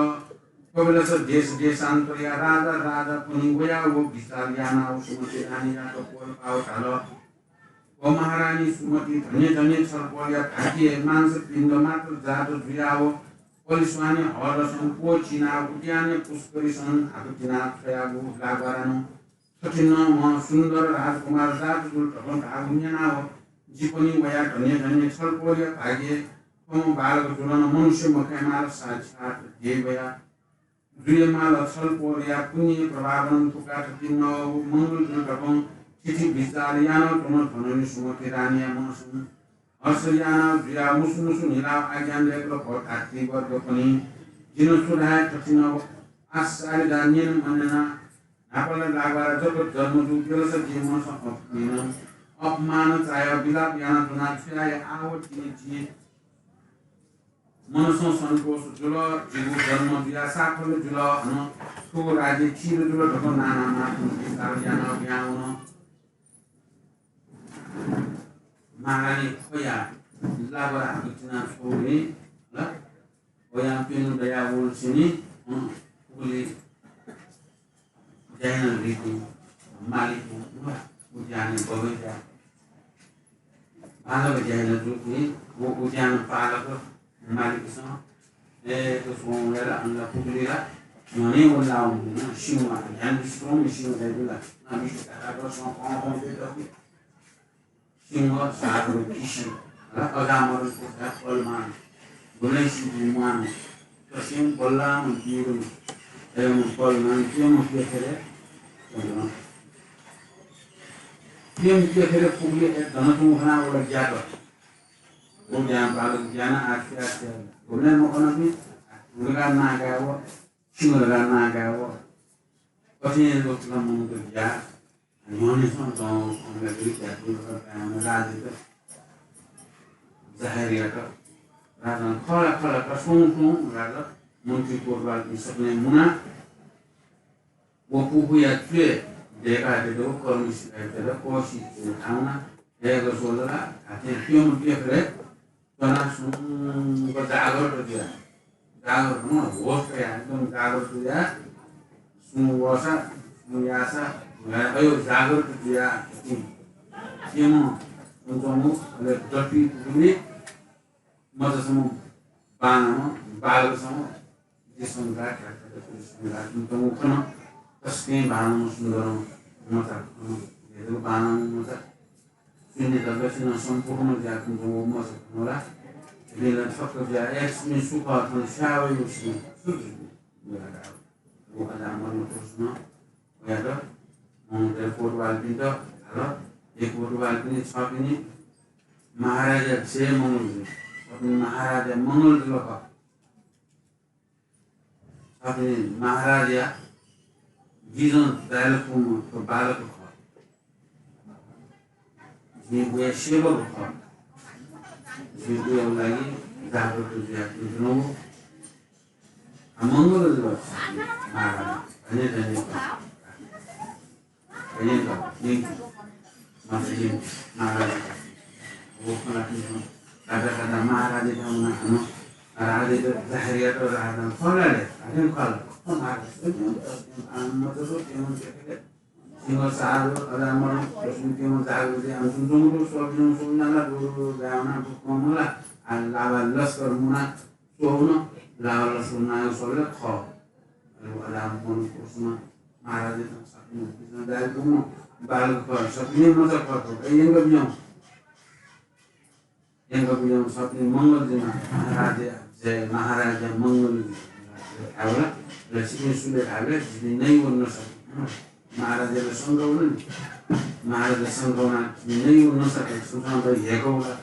थ्व बेलस देश देशान्तरया राजा राजापनि वयाव विचार यानाव सुमति रानीयात पोल्पाव धाल, ओ महारानी सुमति, धन्य धन्य छलपोलया भाग्य, मांस पिण्ड मात्र जात जुयाव पलिस्वाने हलसं क्वःछिनाव उद्यानय् पुष्करीसं हाकतिना छ्वयागु लाबारानं थथिंनं वं सुन्दर राजकुमार जात जुल धकं धाःगु न्यनाव जिपनि वयाः धन्य धन्य छलपोलया भाग्य, थ्वम्ह बालक जुलं मनुष्य मखयेमाल, साक्षात् देवया जुयेमाल। छलपोलया पुण्य प्रभावं थुका थथिंनं मंगल जुल धकं थिथि विचार यानाव च्वन। थनंलि सुमति रानीया मनसं हर्ष यानाव जुयाव मुसु मुसु न्हिलाव आज्ञा दयेकल, भो धात्रीवर्गपनि, जिं छु धाये थथिंनं आश्चर्य दा न्यने मन्यना। न्हापाला लाबारा जक जन्म जूगु बेलस जिं मनसं अप-, अपमान चायाव विलाप यानाच्वना। छु याये आव तिनि जि मनसं सन्तोष जुल, जिगु जन्म जुयाः साफल्य जुल, हनं थुगु राज्य थिर जुल धकं नाना मार्गं विचार यानाव यावन। महारानी ख्वया लाबारा हाकतिना छ्वःगुलिं ल, वयां प्यन्हु दयावल सिनि, अँ, उलि ज्या याना जुइपिं मालिक, उद्यान बगैँचा बांलाक ज्या याना जुइपिं व उद्यान पालक मालिकसं, ए, तो सुं वया ला, अनला पुगुलि ला, न्ह्यःने वनाव हुन, सिंह, ज्ञान विश्वम सिंह दय्‌बु ला, ना विश्व काका सं कं कं दय्‌बु। सिंह सागर किसि, र अजामरन कोठा पलमान, गुणैसी विमान, तस्यं बलराम वीरम, एवं बलमान प्यम प्यखेरे, प्यम प्यखेरे पुगुलि ए धनतुं घना वला ज्यात। व ज्ञान बालक ज्ञान आख्या आख्या, गुणै मखनपिं, गुणगा नागाव, सिंह रगा नागाव, कठिन रूपमा मनूत ज्या, न्ह्यःने सं दं, अमला दुई त्यातु, राजा जाहेर यात। राजां खला खला का सुं सुं राजा मन्त्री कोतवालपिं सकलें मुना। व पुखुया च्वय् दय्‌काः दय्‌काः कर्म सिकाय् दय्‌काः कोसी थाउना दय्‌काः स्वल ला, हाथें प्यम्ह प्यखेरे च्वनाः सुंक जाग्रत जुया। जाग्रत, होश कयाः एकदम जाग्रत जुया। सुं वःसा, सुं याःसा, अयो जाग्रत जुया। प्यम्ह च्वंच्वंगु, अले दथुइ पुगुलि मचासम्म बांलाम्ह, बालकसम्म, जिसं ला ख्यात, जिसं ला तुम तमु खन, तस्कं बांलाम्ह सुन्दरं मचा खन, यदु बांलाम्ह मचा, शून्य तक सिन सम्पूर्ण ज्या तुम तमु मचा खन ला, यदि ला छक्क ज्या, एक्समी सुख थन स्यावै उसी, सुख, व अजामरन कृष्ण, वयात, मनूतय् कोतवालपिन्त धाल, हे कोतवालपिनि, छपिनि महाराजया जय मंगल जुल। छपिनि महाराजया मंगल जुल खः। छपिनि महाराजया गिजं दाय्‌लाकूम्ह थ्व बालक खः। जिं वया सेवक खः। जिं वया लागि जाग्रत जुयाच्वनागु। आ, मंगल जुल महाराज। धन्य, धन्य। धन्य, धन्य। महाराज। वो खला, दादा, दादा, महाराज, राजा, राजा, राजा, महाराज। सिंह सार अजामर, लक्ष्मी केवल जागृति, हम तुम तुम रूप, सब जन सुन जाना, गुरु, गुरु, गावना, गुरु, कमला। आ लावा लस्कर मुना स्वहुन, लावा लस्कर मुना स्वले ख। अले वडा मन कोसमा महाराज सपिन दाइ गुम बाल ख सपिन मजा ख तो यंग बियं। यंग बियं सपिन मंगल जुइमा महाराज जय महाराज मंगल जुइमा। आवला लक्ष्मी सुले आवे जिबि नै वन सक महाराज संगवन महाराज संगवना नै वन सक सुसान त हेगौला।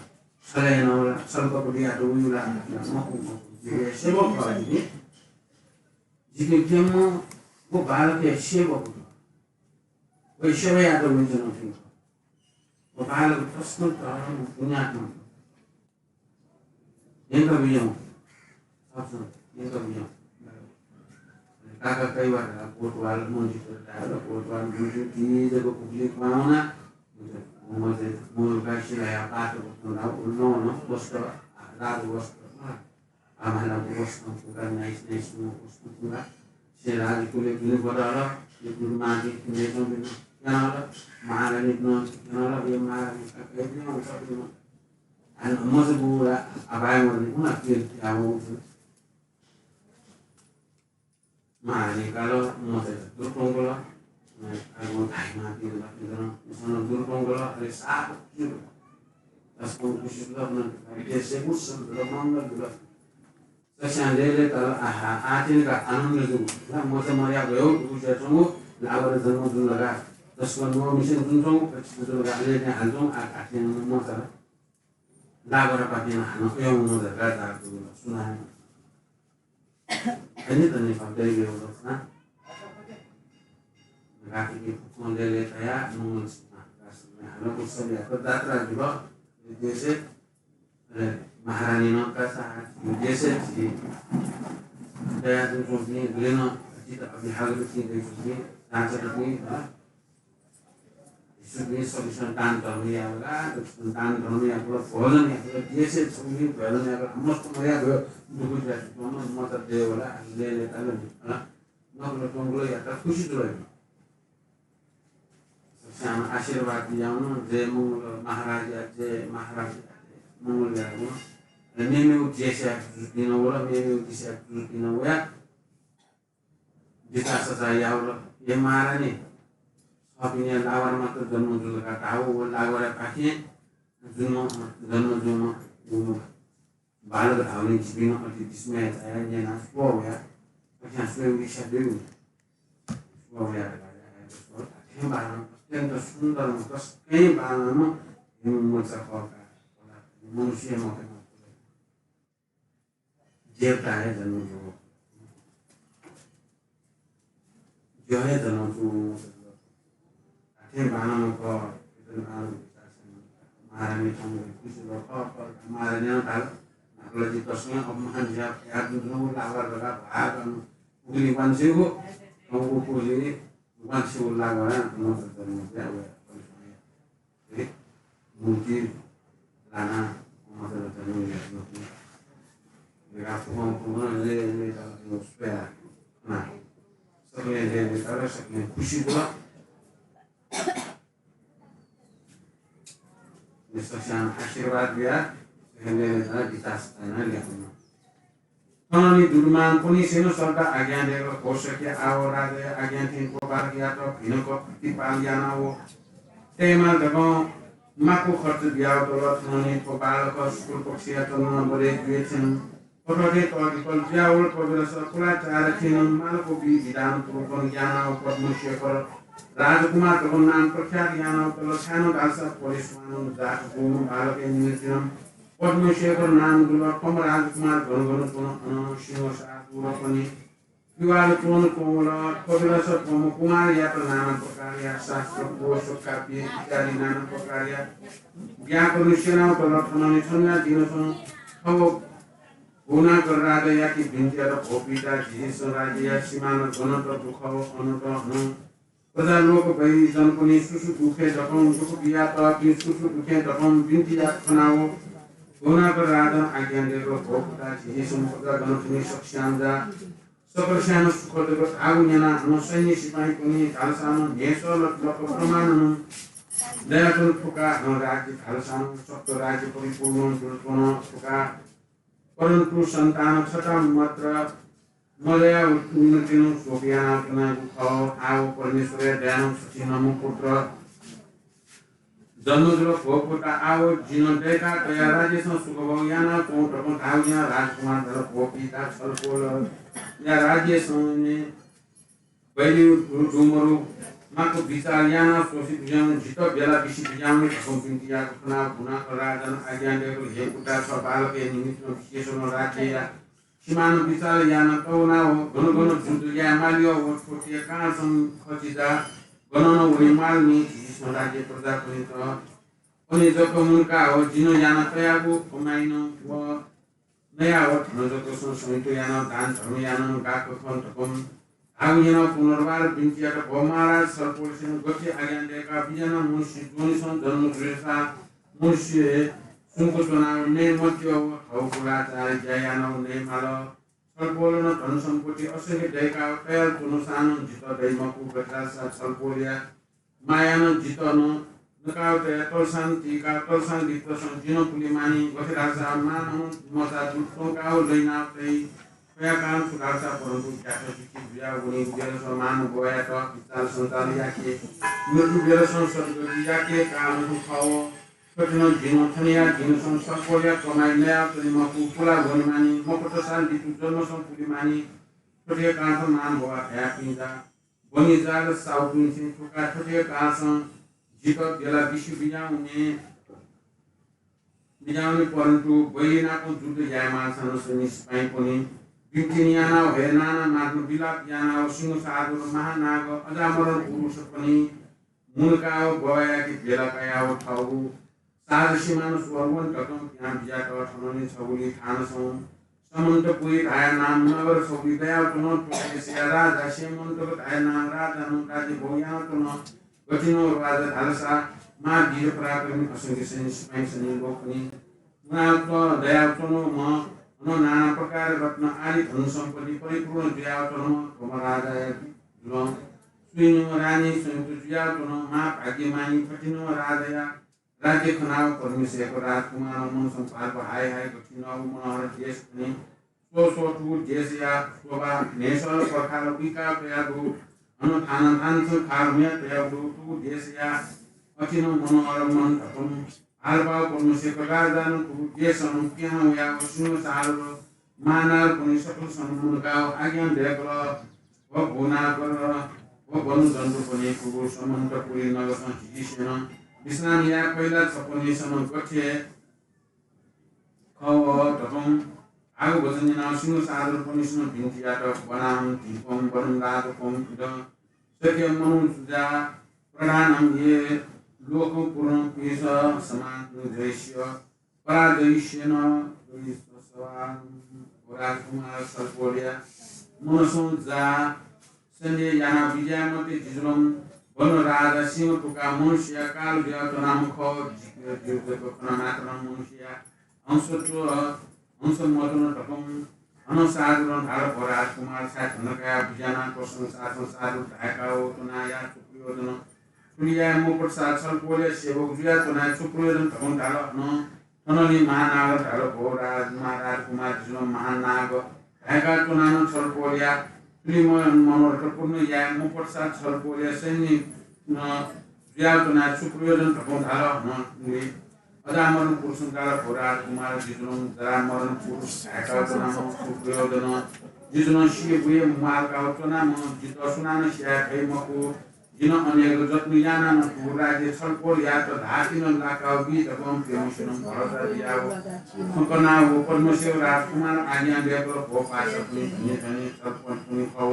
सले नौला सल्प बुद्धि आतो उयुला। मखु मखु जिबि सेवक जिबि जिबि केम वो बालक सेवक। वै सेवा यात वै जन थिंक। व बालक तस्कं तर पुण्यात्मा। यंग बियं। सप्सन यंग बियं। काका कैवार कोटवाल मन्त्री कोटवाल मन्त्री ती जग पुगली पावना। मजे मोल का सिलाया पात बस्तु ना उल्नो न वस्त्र राज वस्त्र। आम्हाला वस्तु पुगा नाइस नाइस वस्तु पुगा। से राजकुले बिनु बदल ये गुरु मादी नेजों बिनु यानाल महारानी न यानाल ये महारानी का कैदिया उसा बिनु। अन मजबूरा अबाय मरनी उना फिर क्या वो। महारानी काल मते दुर्गोंगल। आगो धाइमा दिन ला दिन उसन दुर्गोंगल अरे साप। तस्कं कुशित ला उना देशे उसन दुर्गोंगल दुर्गोंगल। तस्यां लेले तल आहा आतिन का आनन्द जुं। ला मते मर्या गयो उसे चंगु लावर जन्म जुन लगा। तस्कं नो मिशन जुन चंगु पच्चिस जुन लगा ले ने हाल जुं आ आतिन मते। लावर पातिन हान उयं मते का दा सुना। अनि तनि फक्दै बेहुदोसना। रातिके फुक्कं लेले तया मंगल सुना। रासना हान उत्सव यात जात्रा जुल। देशे अरे महारानी न का सा देशे जी। दया जुन सोचनी गुलेन अतीत अभिहागत की दे सोचनी। दाचक की सुग्नी सबिसन दान धर्म यावला, दान धर्म यावला, भोजन यावला, देशे छुग्नी भोजन यावला, मस्त मया भयो, दुगु जाति, मम मत देवला, ले ले ताले निकला, नकल टोंगलो याता खुशी जुलाई। श्याम आशीर्वाद यावनु, जय मंगल महाराज या, जय महाराज या, जय मंगल यावनु। मेमे उ देश या, दिन वला, मेमे उ देश या, दिन वया। दिता सचा यावल, हे महारानी, सपिनिया लावर मात्र जन्म जुल का धाव व लावर पाखें जुन्म जन्म जुम्ह व बालक धावनी जिपिं अति विस्मय चाया न्यना स्व वया, कथ्यां स्वयं इच्छा देउ। स्व वया धकाः धाया, अथें बालं अत्यन्त सुन्दर, तस्कं बालं हिम मचा खः का, मनुष्य मखे मखे। देवता हे जन्म जुल। ज्यू हे जन्म जुल। अथें बानं खः, महारानी थंगु खुशी जुल, खः, खः, महारानी धाल, नापलाजि तस्कं अपमान ज्या, या दुनु लावर लगा भाग अनु, उगली वांछेउ, थंगु पुगली वांछेउ लावर, अनु जन्म ज्या, वया। हे, मूर्ति लाना, मदन तनु या, मेरा फुहं फुहं ले, ले, तनु स्वया, ना। सकलें ले, ले, तनु सकलें खुशी जुल। निष्कर्षान आशीर्वाद दिया, सकलें ले, तनु विकास तनु ल्याहुन। थनंनि दुर्मानपनिसेनं सदा आज्ञा दयेक घोषके आव राजाया आज्ञा थें थ्व बालकयात भिनक प्रतिपाल याना व तयेमाल धकं माक्व खर्च बियावतल। थनंनि थ्व बालक शुक्ल पक्षया तरुण बलय् जुये थें थथे तःधिकल जुयावल। कविरस कुलाचार थें मालक बी विधान पूर्वकं याना व पद्मशेखर राजकुमार धकं नाम प्रख्यात यानावतल। छाय् धाःसा परेश्वान जात गुम्ह बालकया निमित्तं पद्मशेखर नाम जुल। थ्व राजकुमार गन गन च्वन, अन सिंह सातुर पनि विवाद च्वन च्वंवल। कविरस थ्वम्ह कुमारयात नाना प्रकारया शास्त्र, कोश, काव्य इत्यादि नाना प्रकारया व्याकरण स्यनावतल। थनंनि छंगुया दिनसं थव भुवनाकर राजायाके बिन्ति यात, भो पिता, झीसं राज्यया सीमानं गनत दुःख व अनत हनं प्रजा लोक भई जनपनि सुसु दुःखय् दकं दुःख बियातःपिं सुसु दुःखय् दकं बिन्ति यात खनाव भुवनाकर राजां आज्ञा दयेकल, भो पुता, झीसं प्रजा गनपनि सकस्यां जा, सकस्यानं सुख दक धाःगु न्यना हनं सैन्य सिपाइँपनि धालसानं न्हेसः लक लक प्रमाणनं दयाच्वन थुका हं राज्य धालसां सप्त राज्य परिपूर्ण जुल च्वन थुका। परन्तु सन्तान छता मात्र मदया उन्नतिनं शोक यानाच्वनागु खः। आव परमेश्वरया दयानं सचिनं पुत्र जन्म जुल। भो पुता, आव जिं दय्का तया राज्यसं सुख भोग यानाच्वँ धकं धाःगुलिं राजकुमारं धाल, भो पिता, छलपोलया राज्यसं वैरी दु मरु, माक्व बिचाः यानाः स्वसित बिज्याहुँ, जितः बेला बिसि बिज्याहुँ धकं बिन्ति याःगु खनाः भुनाकः राजानं आज्ञा दय्कल, हे पुता, छ बालकया निमित्तं विशेषनं राज्यया सीमानं बिचाः यानाः तःवनाः गन गन जुद्ध याये माली व थ्व कालसं खचिजा गनं वने मालनि झीसं राज्य प्रजा पनित पने जक मुंकाः जिं याना तयागु कमाइनं व नयाः व धन जकसं संयुक्त यानाः दान धर्म यानाः गाक्क खँ धकं धाःगु न्यनाः पुनर्वार बिन्ति यात, भो महाराज, छलपोलसेनं गथे आज्ञा दय्काः बिज्यानाः मनुष्य ज्वनिसं जन्म जुयासा मनुष्य सुंक च्वनाः नये मत्यः व थःगु कुलाचार ज्या यानाः नये माल। छलपोलं धन सम्पत्ति असंख्य दय्काः तयाः च्वनासां नं जितः दइ मखु। गथे धाःसा छलपोलया मायानं जितः नं नकाः तया तलसां तीकाः तलसां लितसं जिं पुले मानि। गथे धाःसा मांनं मचा दुत च्वंकाः लइनाः तइ। थ्वया कारण छु धाःसा परन्तु ज्याखँ जुयाः वनीगु बेलसं मांबौयात बिचाल सञ्चाल याके, मृत्यु बेलसं सद्गति याके काल खः। थथे नं जिं थनया दिनसं छलपोलया कमाइ नयाः च्वने मखु। पुला वने मानि, मखुतसा लितु जन्मसं पुले मानि। थथे कालसं मांबौया धयापिं जा बनिजा र साहुपिन्सं थुका थथे कालसं जितः बेला बिसि बिज्याहुँ नि, बिज्याहुँ नि, परन्तु बैरी नाप जुद्ध याये मालसां नं सैन्य सिपाइँपनि बिन्ति यानाः हे नाना मार्गं विलाप यानाः सिंह साधु र महानाग अजामरण पुरुषपनि मुंकाः बौयाके बेला कयाः थःगु साध सीमानं स्वःवने धकं पिहां बिज्यात। थनंलि छगुलि थानसं समन्तपुरी धाया नाम नगर छगुलि दयाच्वन। थ्व देशया राजा सेमन्तक धाया नाम राजानं राज्य भोग यानाच्वन। गथिनं राजा धालसा महावीर पराक्रमी असंख्य सैन्य सिपाइँसनि लोकनि मुनाच्व दयाच्वंम्ह, अन नाना प्रकार रत्न आदि धन सम्पत्ति परिपूर्ण जुयाच्वंम्ह थ्वम्ह राजाया जुलं सुइनं रानी संयुक्त जुयाच्वन। महाभाग्यमानी थथिनं राजाया राज्य खनाः परमेश्वरयागु राजकुमारं मनसं पाल्प हाय हाय गथिनं मनोहर देश खनी। स्व स्व थुगु देशया शोभा न्हय्सल पर्खाल उइका तयागु, अन थाना थानसं खाल म्ये तयागु थुगु देशया अथिनं मनोहर मन धकं हालपाव परमेश्वरयागु राजानं थुगु देशं पिहां वयाः सिंह साधु र महानागपनि सकलसं मुंकाः आज्ञा दय्कल। व भूनाग र व वनजन्तुपनि थुगु समन्तपुरी नगरसं झीसं विश्राम याये फइ ला? छपनिसं गथे खः धकं धाःगु वचन न्यनाः सिंह साधुपनिसं बिन्ति यात, वनाहं दीपं वनं राजकं इदं शक्यं मनुं सुजा प्रधानं ये लोकं कुर्वन्ति स समानं जयिष्य पराजयिष्येन जयिष्यस्व। राजकुमार छलपोलया मनसं जा सन्देह यानाः बिज्याये मते। जि जुलं वन राजा सिंह थुका मनुष्यया काल जुयाच्वनाम्ह खः। जिके जक खना मात्रं मनुष्यया अंश च्व-, अंश मच्वन धकं अन साधुनं धाल, भो राजकुमार, छाय् धन कयाः बिज्यानाः प्रशंसा साधु धाय्काः वःच्वनाया छु प्रयोजन? थुलि याये मफुतसा छलपोलया सेवक जुयाच्वनाया छु प्रयोजन धकं धाल। अन थनंलि महानागं धाल, भो राज-, महाराजकुमार, जि जुलं महानाग धाय्काच्वनानं छलपोलया थुलि म-, मनोरथ पूर्ण याये मफुतसा छलपोलया सैन्य, अ, जुयाच्वनाया छु प्रयोजन धकं धाल। अन अजामरण पुरुषं धाल, भो राजकुमार, जि जुलं जरामरण पुरुष धाय्काच्वनानं छु प्रयोजन? जि जुलं सिबय् मालकाः च्वनाम्ह, जितः सुनानं स्याये फइ मखु। जिं अनेक जत्न यानानं थुगु राज्य छलपोलयात धाःथें लाकाः बी धकं प्यम्हसिनं भरोसा बियाः खँ कनाः व परमेश्वर राजकुमारं आज्ञा दय्कल, भो पासापिं धनी धनी छलपोलपिं खव,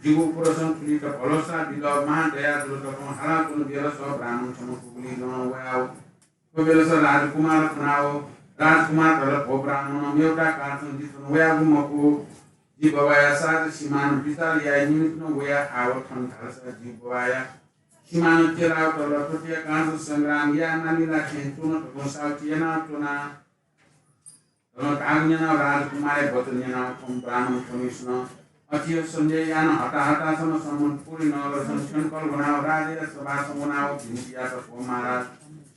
जिगु उपरसं थुलित भरोसा बिल, महादया जुल धकं हालाच्वन बेलस ब्राह्मण छम्ह गुगुलि नं वयाव थ्व बेलस राजकुमार खनाव राजकुमारं धाल, भो ब्राह्मण, मेवता कालसं जि थन वयागु मखु। जि बबाया साथ सीमानं बिचाल याये निमित्तं वया आव थन धालसा जि बबाया सीमानं चेलाव तल थुतिया कालसं संग्राम याये माली ला थें च्वन धकं साहुति यानाच्वना। धकं धाःगु न्यनाव राजकुमारया वचन न्यनाव थ्व ब्राह्मणपनिसनं अथे हे सन्ध्या यानाः हताहतासं सम्वत्पुरी नगरसं थ्यंकल वनाव राजाया सभासं वनाव भिंतयात, भो महाराज,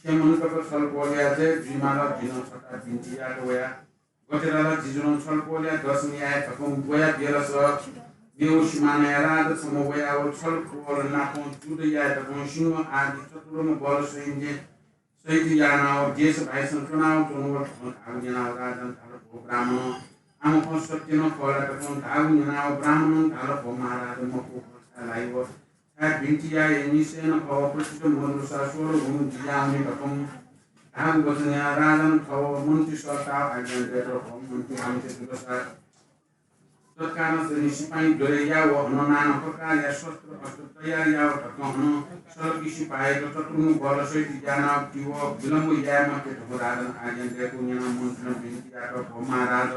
छेँ मनूतक छलपोलया जय जुइमाल, जिं छता भिंतयात वया गथे धाल, जिजुं छलपोलया दर्शन याये धकं वया बेलस मेव सिमानाया राजा छम्ह वयाव छलपोल नापं जुद्ध याये धकं सिंह आदि चतुरंग बल सैन्य सहित यानाव देश बाहिरसं च्वनाव च्वंवल धकं धाःगु न्यनाव राजां धाल, भो ब्राह्मण, आमकं सत्य नं खः ला धकं धाःगु न्यनाव ब्राह्मणं धाल, भो महाराज, मखु, खः, छाय् ला व, छाय् भिंतयागु निश्चय नं खः, प्रसिद्ध मरुसा स्वल हुन बिज्याहुने धकं धाःगु वचन न्यनाव राजां थव मन्त्री सःताव आज्ञा दय्कल, भो मन्त्री, आमचे दुलसा तत्कालं चाहिँ सिपाइँ द्वरे याव, अन नाना प्रकारया शस्त्र अस्त्र तयार याव धकं अन सल किसि बाहेक चतुरंग बल सहित यानाव तिव विलम्ब याये मते धकं राजां आज्ञा दय्कूगु न्यनाव मन्त्रीं भिंतयात, भो महाराज,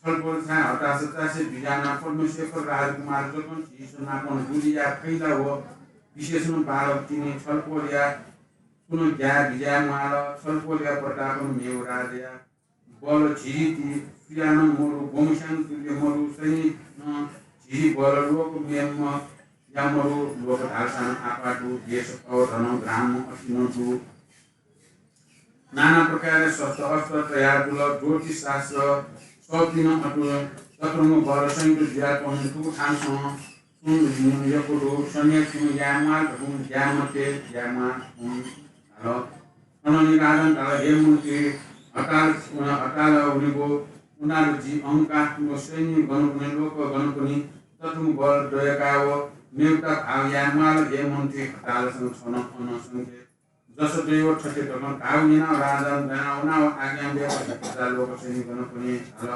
छलपोल छाय् हताश चासे बिज्याना, पद्मशेखर राजकुमार जकं झीसं नापं जुद्ध याये फइ ला व विशेषं बालक तिनि छलपोलया कुन ज्या बिज्याये म्वाल, छलपोलया प्रतापं मेव राजाया बल झिझी ति, सुयानं मरु, गोमस्यां तुल्य मरु, सैनिक नं झिझी बल, लोक मेम्ह या मरु, लोक धालसां आपाः दु, देश तव धनं ग्राम असिनं दु। नाना प्रकारया शस्त्र अस्त्र तयार जुल, ज्योतिष शास्त्र सौतिनं अतु चतुरंग बल सैनिक जुयाः कौन थुगु थानसं सुं यकु दु, सन्यासीं याये म्वाल धकं ज्या मते, ज्या म्वाल धकं धाल। अनंलि राजां धाल, हे मन्त्री, हताल, हताल हुनेगु उनार जि अहंकार तुं सैन्य गनपुनि लोक गनपुनि ततुं बल दयकाव मेवता भाव याये म्वाल, हे मन्त्री, हतालसं छन अन संख्या जस दयव थथे धकं धाव न्यनाव राजां दनाव नाव आज्ञा दय्कल, प्रजा लोक सैन्य गनपुनि धाल।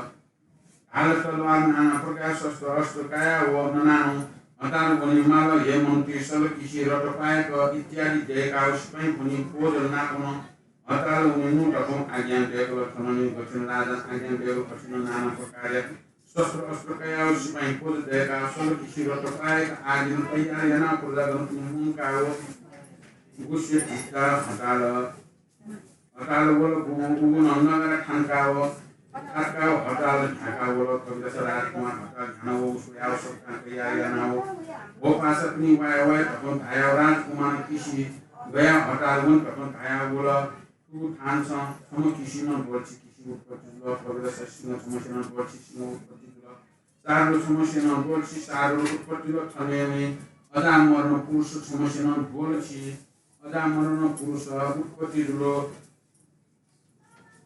ढाल तलवार नाना प्रकार शस्त्र अस्त्र कायाव ननानं हताल वने माल, हे मन्त्री, सल किसि रथ पायक इत्यादि दयकाव सिपाइँ पुनि पोज नापनं हताल वने नु धकं आज्ञा दय्कल। थनंलि गथिनं राजां आज्ञा दय्कल गथिनं नाना प्रकारया शस्त्र अस्त्र कायाव सिपाइँ पोज दयकाव सल किसि रथ पायक आदिनं तयार यानाव प्रजागण पुनि मुंकाव गुस्से धिक्का हताल हताल वल, उगु नं नगरा थांकाव, थाकाव हताल न्ह्याका वल। कविदास राजकुमार हताल न्ह्यानाव स्वयाव सकतां तयार यानाव, भो पासापिनि, वाये वाये धकं धायाव राजकुमारं किसि गयाव हताल वन धकं धायाव वल। थुगु थानसं छम्ह किसि नं द्वःछि किसि उत्पत्ति जुल। कविदास सिंह छम्ह सेनं द्वःछि सिंह उत्पत्ति जुल। शार्दूल छम्ह सेनं द्वःछि शार्दूल उत्पत्ति जुल। थनय् अजामरण पुरुष छम्ह सेनं द्वःछि अजामरण पुरुष उत्पत्ति जुल।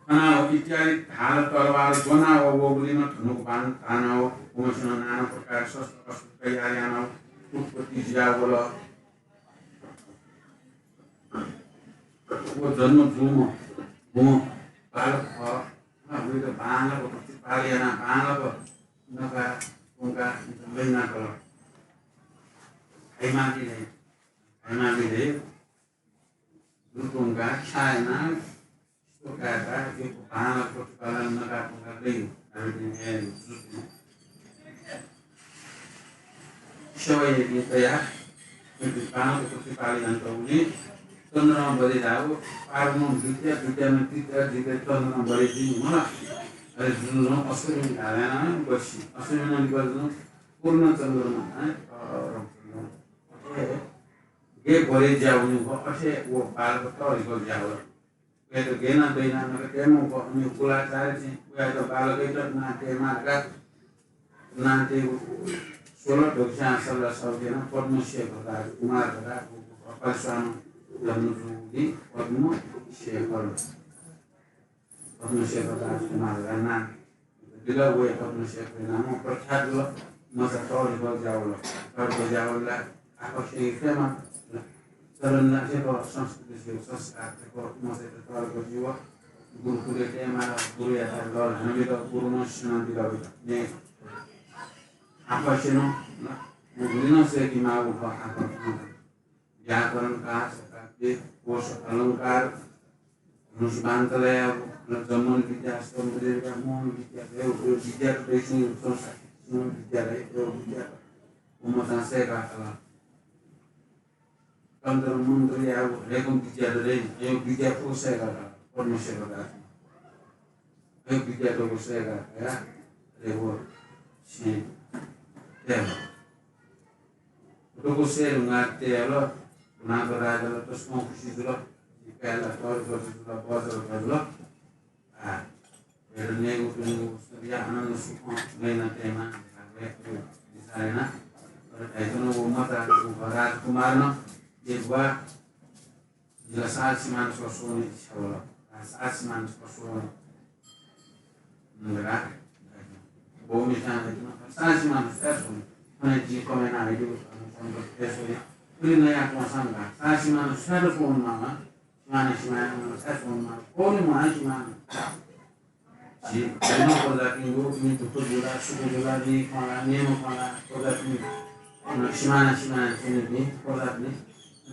थनाव इत्यादि ढाल तलवार ज्वनाव वःगुलिं धनुक बाण तानाव वंसेनं नाना प्रकार शस्त्र अस्त्र तयार यानाव उत्पत्ति जुयावल। व जन्म जूम्ह गुम्ह बालक खः। वयात बांलाक प्रतिपाल यानाः बांलाक नका तुंका लहिनातल। हाइमाली हे, हाइमाली हे। दुतुंका छायना सुकायता एक बांलाक प्रतिपालन नका तुंका लहि। सेवा यज्ञ तयाः बांलाक प्रतिपाल यानातःगुलिं चन्द्रमा बलि धाःगु पारगुण विद्या, विद्यानं विद्या, विद्या चन्द्रमा बलि जुइ मला। अले जुजुं अष्टमी धाःगु यानाः बसि। अष्टमी नं लिपा जुजुं पूर्ण चन्द्रमा, हैं, अ, अथे हे बलि ज्याःगुलिं व अथे व बालक तःधिकः ज्याःगु। वयात गय् यानाः दय् यानाः नका तयेमाःगु, अन कुलाचार चाहिँ वयात बालकयात नां तयेमाः धकाः नां तयेगु स्वल। दक्वस्यां सल्लाह सल्लाह यानाः पद्मशेखर राजकुमार धकाः पालिस्वाम्ह जन्म जूगुलिं पद्मशेखर, पद्मशेखर राजकुमार धकाः नां बिल। वया पद्मशेखर नामं प्रख्यात जुल। मचा तःधिकः ज्यावल। तःधिकः ज्यावल ला आकर्षण खेमा चलन ला थेक संस्कृति थेक संस्कार थेक मचायात तःधिकः जुइ। गुरुकुलय् तयेमाल, गुरुयात लःल्हाना बिल, गुरुनं स्यना बिल। ने आकर्षण, गुरुनं सय्‌के माःगु खः आकर्षण। व्याकरण, काव्य, कोश, अलंकार, धनुष बाण चलायेगु, जमन विद्या, स्तम्भ विद्या, मोहन विद्या, यो, यो विद्या त दैसिं संस्कृति विद्या, यो विद्या त उमचां सय्‌का हल। तन्त्र मन्त्र यागु हरेक विद्या त दै, यो विद्या फुक्क सय्‌का हल। पद्मशेखर दास। अय् विद्यात व सय्‌का कयाः अले व छेँ तये हल। दक्व स्वये धुंकाः तये हल। नाप राजाला तसकं खुसी जुल। जिं काय्‌ला तःधं जुल, बजर जुल। आ, हेर नेगु तुनेगु सरिया आनन्द सुखं लैना तयेमा धकाः वय्‌कलं बिचाः यानाः। तर धाइथन व मचायागु राजकुमारं, ए बुवा, जितः साल सिमाना स्वःवने इच्छा वल। आ, साल सिमाना स्वःवने। धकाः बौमिसं धाइथन, साल सिमाना स्वःवने। अन जिं कमय् यानाः हाइदु, अन संगत पेश वया। उलि नया कोसां गा, साल सिमाना स्वःवने मामा। सिमाना, सिमाना, साल सिमाना, कोने मां सिमाना। झी धर्म प्रजातिं गु, इमि दुःख जुला, सुख जुला, नि खला, नियम खला, प्रजातिं, अन सिमाना, सिमाना, सिमाना, प्रजातिं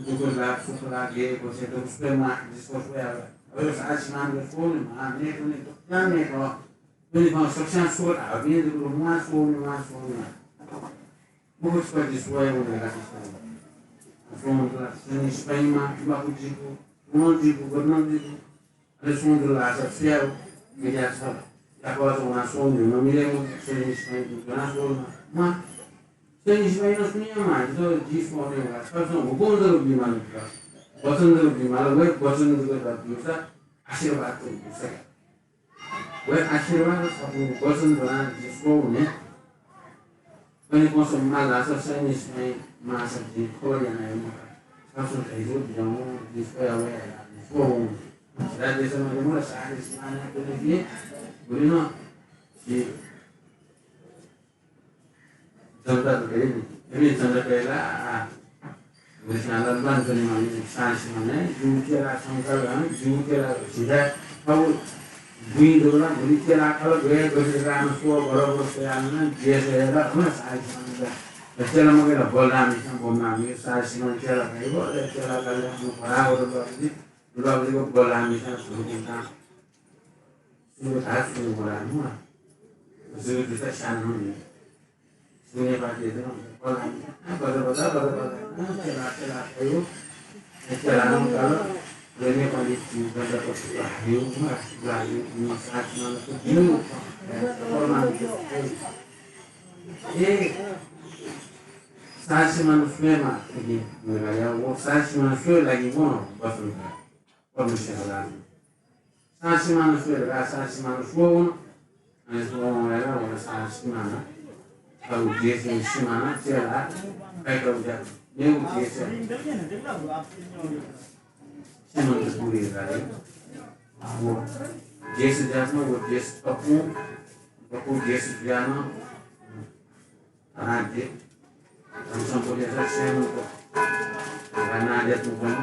दुःख जुला, सुख ला, गे, गोसे, दुःख सुख मा, जिसको सुख आवे। अरे, साल सिमाना, कोने मां, ने, कोने, दुःख, ने, को, कोने, को, सुख, सुख, आवे, दुःख, मां, सोने, मां, सोने, मां। मखु, सुख, जिसको, आवे, ने, का, सुख। सुख, सुख, सुख, सुख, सुख, सुख, अले सुं जुल धाःसा छु याये? मिडिया छ। याकःचा वनाः स्वःवने मिले मखु, सैनिक सिपाइँ ज्वनाः स्वःवने। म्वाः। सैनिक सिपाइँनं सुं याये म्वाः, जितः जि स्वःवने वल। छकः छं हुकुम जक बी माल का। वचन जक बी माल, वय् वचन जक ब्यूसा आशीर्वाद जक ब्यूसा का। वय् आशीर्वाद, छपु वचन ज्वनाः जि स्वःवने। कन्हय् क्वंसा माल धाःसा सैनिक सिपाइँ माःसा जिं खबर यानाः यंका। छकः छं धयागु बिज्याहुँ, जिं स्वया वये धकाः स्वःवने। राज्य सभाय् मला साहस माना तुले कि गुलिं नं झी जनता त गय् नि। एमि जनता गय् ला, आ, गुलिं नं ला लुमंकाः माःनि साहस माना, जिगु चेला संसार, जिगु चेला सिधा, थःगु बुँइ दुगु ला, गुलि चेला खः, गय् गथे धकाः नं स्व बरोबर स्वयाः नं, देश हे ला, हँ, साहस माना। चेला मखु ला बलराम इसां बोमा, साहस माना चेला भाइ बो, अले चेला काले हम बराबर बलराम, बलराम बलराम इसां सुरु किंता। सुरु था सुरु बलराम हुआ। सुरु था शान हुआ। सुने बात ये तो, बलराम, हाँ, बजा, बजा, बजा, बजा, हाँ, चेला, चेला, आयो। चेला, हम कालो, लेने वाली चीज, बजा, बजा, आयो, हाँ, आयो, हाँ, साहस माना तो दियो, बलराम, ए, साहस माना स्वयेमा, ये, मेरा या, वो साहस माना स्वये लागि वो न, बस उनका, परमेश्वर का राज। साहस माना स्वये धकाः साहस माना स्वःवन। अले स्वःवन वयाः वं साहस माना, थःगु देशय् सिमाना चेला कायेत उज्यात। मेगु देशय् सीमन्तपुरी धकाः। व देश जात नं, व देश तपुं, तपुं देश जुयाः नं राज्य, धन सम्पत्ति अथवा श्रीमन्त, नां जात नं,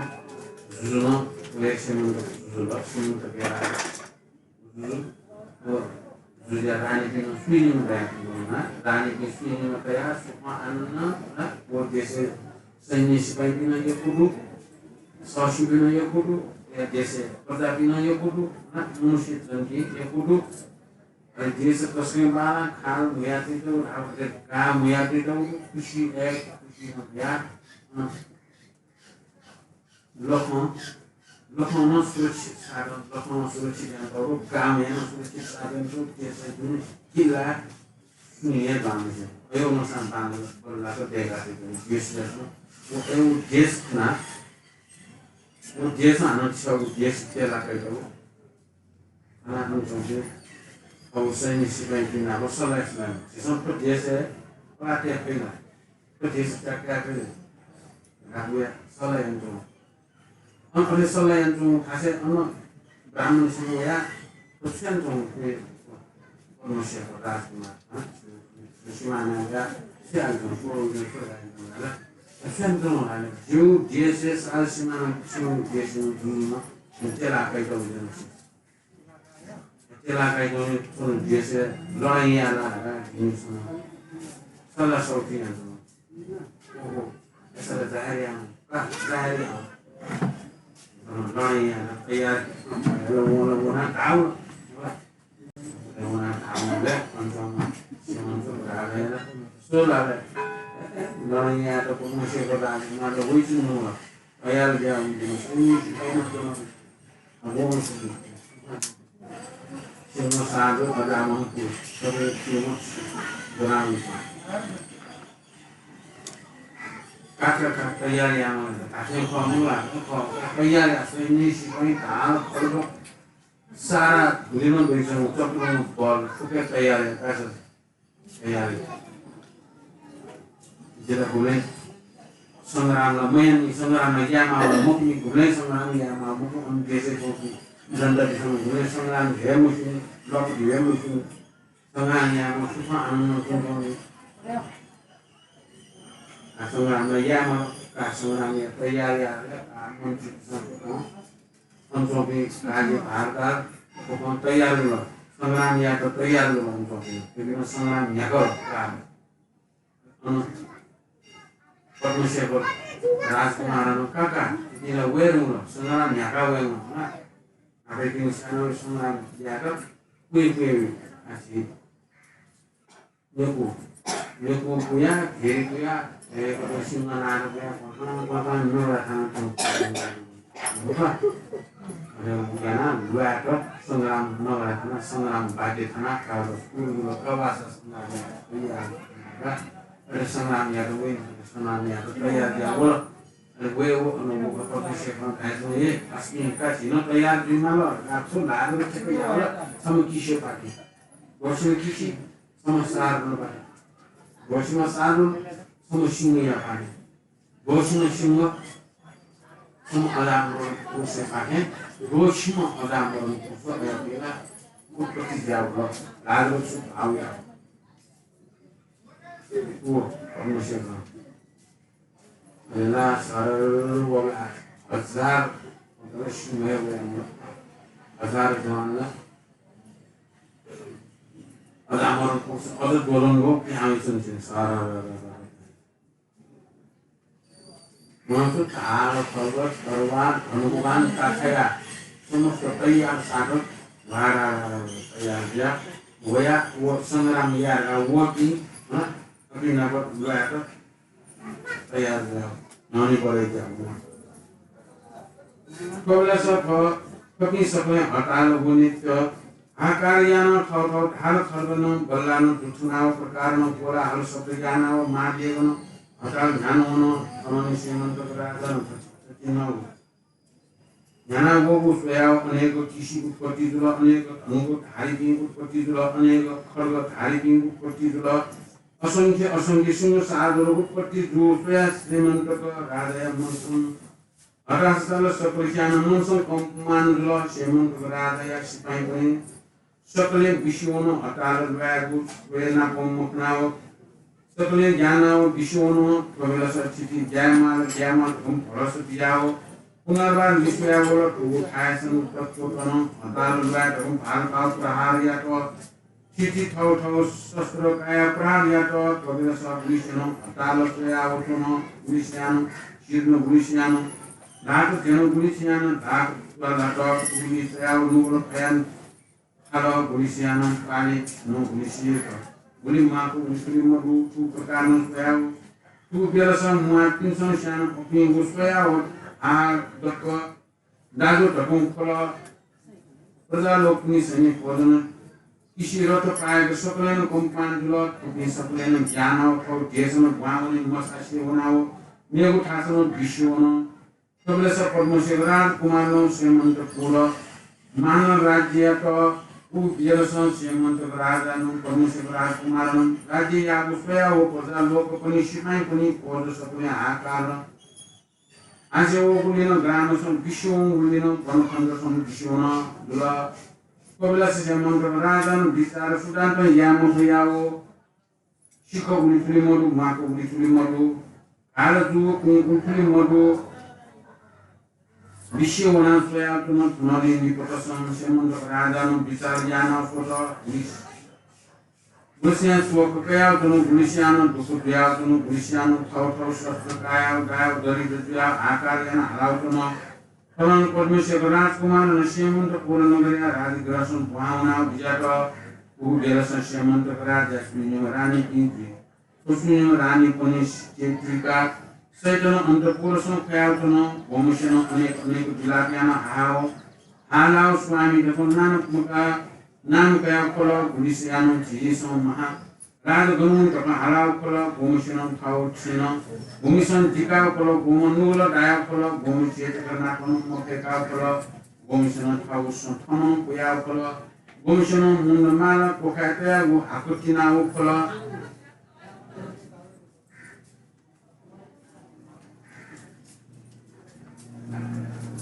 जुजु नं, व एक श्रीमन्त जुजु ल, श्रीमन्त बेला जुजु, व जुजुया रानीपिं नं सुइनिम्ह दयाच्वंगु ना, रानीपिं सुइनिम्ह दयाः सुखं आनन्दं व देशय् सैन्य सिपाइँपिं नं यक्व दु, सःस्यूपिं नं यक्व दु, या देशय् प्रजापिं नं यक्व दु, ना, मनुष्य जन्ति यक्व दु। अले देश तसकं बांलाः, खाल मुयातुइत, धाःगु गाः मुयातुइत, खुसी, एक खुसी नं या, अँ, लखं, लखं नं सुरक्षित साधन, लखं नं सुरक्षित यानातःगु, गामय् नं सुरक्षित साधन दु, देशय् दुने किल्ला सुने हे बांलाः। अयो मसां बांलाः, बल्लाक देगा दे, देश, देश, व अयो देश ना, व देश हानं छगू देश तेला कैतौ। अन हानं च्वंपिं थःगु सैनिक सिपाइँपिं नाप सल्लाह यात। झीसं थ्व देशय् पलाः तये फइ ला? थ्व देश त्याग काये फइ ला? धकाः वयाः सल्लाह यानाच्वंगु। अन अथे सल्लाह यानाच्वंगु थासय् अन ब्राह्मणपिं वयाः थ्व स्वयाच्वंगु परमेश्वरया राजकुमार, हँ? सिमानाया स्वयाच्वंगु, स्वयाच्वंगु धाल। स्वयाच्वंगु धाल, जिगु देशय् साल सिमाना च्वंगु देशय् दुम्ह चेला कैतौ जुल। चेला कैतौ थ्व देशय् लडाइँ याये ला धकाः जिमिसं सल्लाह सौती यानाच्वना। ओहो, अय्‌सा ला जाहेर याये हं, का, जाहेर याये हं। अँ, लडाइँ याये ला तयार, वन, वन, धाल। वन, धाल, ले, अन च्वंम्ह, सिमन च्वंम्ह धाल, ले, सो ला, ले। लडाइँ यायेत परमेश्वरया राजकुमार वइच्वंगु ला। तयार याये हं, वन, वन, वन। सिंह साधु अजामंगु सबै सिंह जनावंशु। का, का, तयार यायेमाः। धात्थें खः मखु ला, खः, तयार याः, सैन्य सिपाइँ, ढाल, खड्ग, सारा धुलिमा दइच्वंगु चतुरंग बल फुक्क तयार याः, का, सर। तयार याः। जितः गुबलें संग्राम ला मयानि, संग्राम ला यायेमाः ला मखुनि, गुबलें संग्राम यायेमाः मखु, अन देशय् च्वंपिं जनतापिन्सं गुबलें संग्राम हे मस्यूनि, लँपु हे मस्यूनि। संग्राम यायेमाः, सुथं आनन्द सुथं। आ, संग्राम यायेमाः, का, संग्राम यायेत तयार याः, आ, मन्त्रीपिन्सं, अन च्वंपिं राज्यभारदार, थुकथं तयार जुल, संग्राम यायेत तयार जुल अन च्वंपिं। थुपिं संग्राम न्ह्याकल, का। अन पद्मशेखर राजकुमारं, का, का, जिपिं ला वये धुंकल, संग्राम न्ह्याका वये धुंकल। आः इपिं स्यानाः संग्राम यायेत कुइ कुइ वइ। आः झी नेकू, नेकू पुया, घेरी पुया, ए, कतः सिंहनाद पुया, क्वाँ, क्वाँ, क्वाँ, क्वाँ, नगरा थानाः च्वं। अले उ यानाः लुँयात संग्राम नगरा थानाः, संग्राम वाद्य थानाः, का, कुलगुल कवासा संग्राम यात, अले संग्राम यात वइ, संग्राम यात तयार जुयाः वल। अले वये व, अन व पद्मशेखरं धाःसा, हे, अस्ति का झी नं तयार जुइमाल, ला छु लाजं छेँय् याः वल, छम्ह किसिया पाखें। ग्वःसिम्ह किसि, छम्ह सारुलपाखें। ग्वःसिम्ह सारुल, छम्ह सिंहया पाखें। ग्वःसिम्ह सिंह, छम्ह अजामरण पुरुषया पाखें। ग्वःसिम्ह अजामरण पुरुष अय्‌नं उत्पत्ति जुयाः वल। लाजं छु भाव याः। व पद्मशेखर। अले ला सरल वल, हजार, मतलब सिंह वल, हजार जवान ला। अजामरण पुरुष अझ ज्वलंगु पिहां वइच्वन, सरल। वं छु ढाल, खड्ग, तरवार, धनुकबाण, काठया समस्त तयार साथ ला, ला, ला, ला, तयार जुयाः वयाः व संग्राम यायेत वःपिं, हँ, अपिं नाप लुँयात तयार जुयाः न्ह्यःने बढे जुयाः वल। कपिलास थः, थःपिं सकलें हताल वनेत्यः। हाहाकार यानाः थःथः ढाल खड्गं, बल्लालं दुथुनाः, प्रकारलं कोलाहल शब्द यानाः महावेगनं हताल न्ह्यानं वन। अनंलि श्रीमन्तक राजानं थथे थथे नं न्ह्यानाः वःगु स्वयाः अनेक किसि उत्पत्ति जुल, अनेक धनुकधारीपिं उत्पत्ति जुल, अनेक खड्गधारीपिं उत्पत्ति जुल। असंख्य असंख्य सिंह सारुल उत्पत्ति जूगु स्वयाः श्रीमन्तक राजाया मनसं हताश जुल, सकलसियानं मनसं कम्पमान जुल। श्रीमन्तक राजाया सिपाइँपनि सकलें बिस्युं वन, हताल लुँयागु स्वयाः नापं मखनाव सकलें ग्यानाव बिस्युं वन। कपिलास थिति ज्यायेमाल, ज्यायेमाल धकं भलसा बियाव पुनर्वार लिस्वयावल। थुगु थाय् सनं तत्वतं हताल लुँयाः धकं भालपाव प्रहार यात। थिति थव थव शस्त्र कायाः प्रहार यात। कपिलास गुलिसिनं हताल स्वयाव च्वन। गुलिसियानं सिधुन, गुलिसियानं धात, झेन, गुलिसियानं धात, गुलि स्वयाव नुगल फयान खाल, गुलिसियानं पाले नं गुलिसियत गुलि म्वाःगु गुलि थुलि मदु, थुगु प्रकारनं स्वयाव थुगु बेलसं म्वाःपिन्सं स्यानं अपिं व स्वयाव आः दक्व दाजु धकं खल। प्रजालोकपिनिसं नि भोजन किसि रथ पायेक सकलेनं कम्पमान जुल। थुपिं सकलेनं ग्यानाव थव देशनं ब्वाँवने मसासे वनाव मेगु थासनं बिस्युं वन। कपिलास पद्मशेखर राजकुमारनं श्रीमन्तकपुर मानव राज्ययात उ बेलसं श्रीमन्तक राजानं पद्मशेखर राजकुमारनं राज्य याःगु स्वयाव प्रजालोकपनि सिपाइँपनि ओजसपनि हाहाकार। आसे वःगुलिनं ग्रामसं बिस्युं वंगुलिनं वनखण्डसं बिस्युं नं जुल। कपिलास श्रीमन्तक राजानं बिचार सुदान्तं याये मफयाव सिख गुलि थुलि मदु, म्वाःक गुलि थुलि मदु, हाल जूगु कुँ गुलि थुलि मदु, बिस्युं वनाः स्वयाव च्वन। थुलि निपतसं श्रीमन्तक राजानं बिचार यानाव स्वत। गुलिसियां शोक कयाव च्वन, गुलिसियानं दुःख जुयाव च्वन, गुलिसियानं थव थव शस्त्र कायाव दायाव दरिद्र जुयाव हाहाकार यानाव हालाव च्वन। थनं पद्मशेखर राजकुमारनं श्रीमन्तकपुर नगरया राजगृहसं ब्वाँवनाव बिज्यात। उ बेलसं श्रीमन्तक राजा सुनिम रानीपिं जुइ। सुनिम रानीपनि चैत्रिका सहितनं अन्तःपुरसं कयाव च्वन। वंमसेनं अनेक अनेक विलाप यानाव हाहाव हालाव स्वामी धकं नाम कयाव खल। गुलिसियानं झिझिसं महा राजा गन वनी धकं हालाव खल, गुम्हसिनं थःगु छेँ नं गुम्हसिनं दिकाव खल, गुम्हं नुगः दायाव खल, गुम्हसिनं चेतक नापं मफय्काव खल, गुम्हसिनं थःगु सँ थःम्हं पुयाव खल, गुम्हसिनं मुण्डमाला कोखाय् तयागु हाकु तिनाव खल।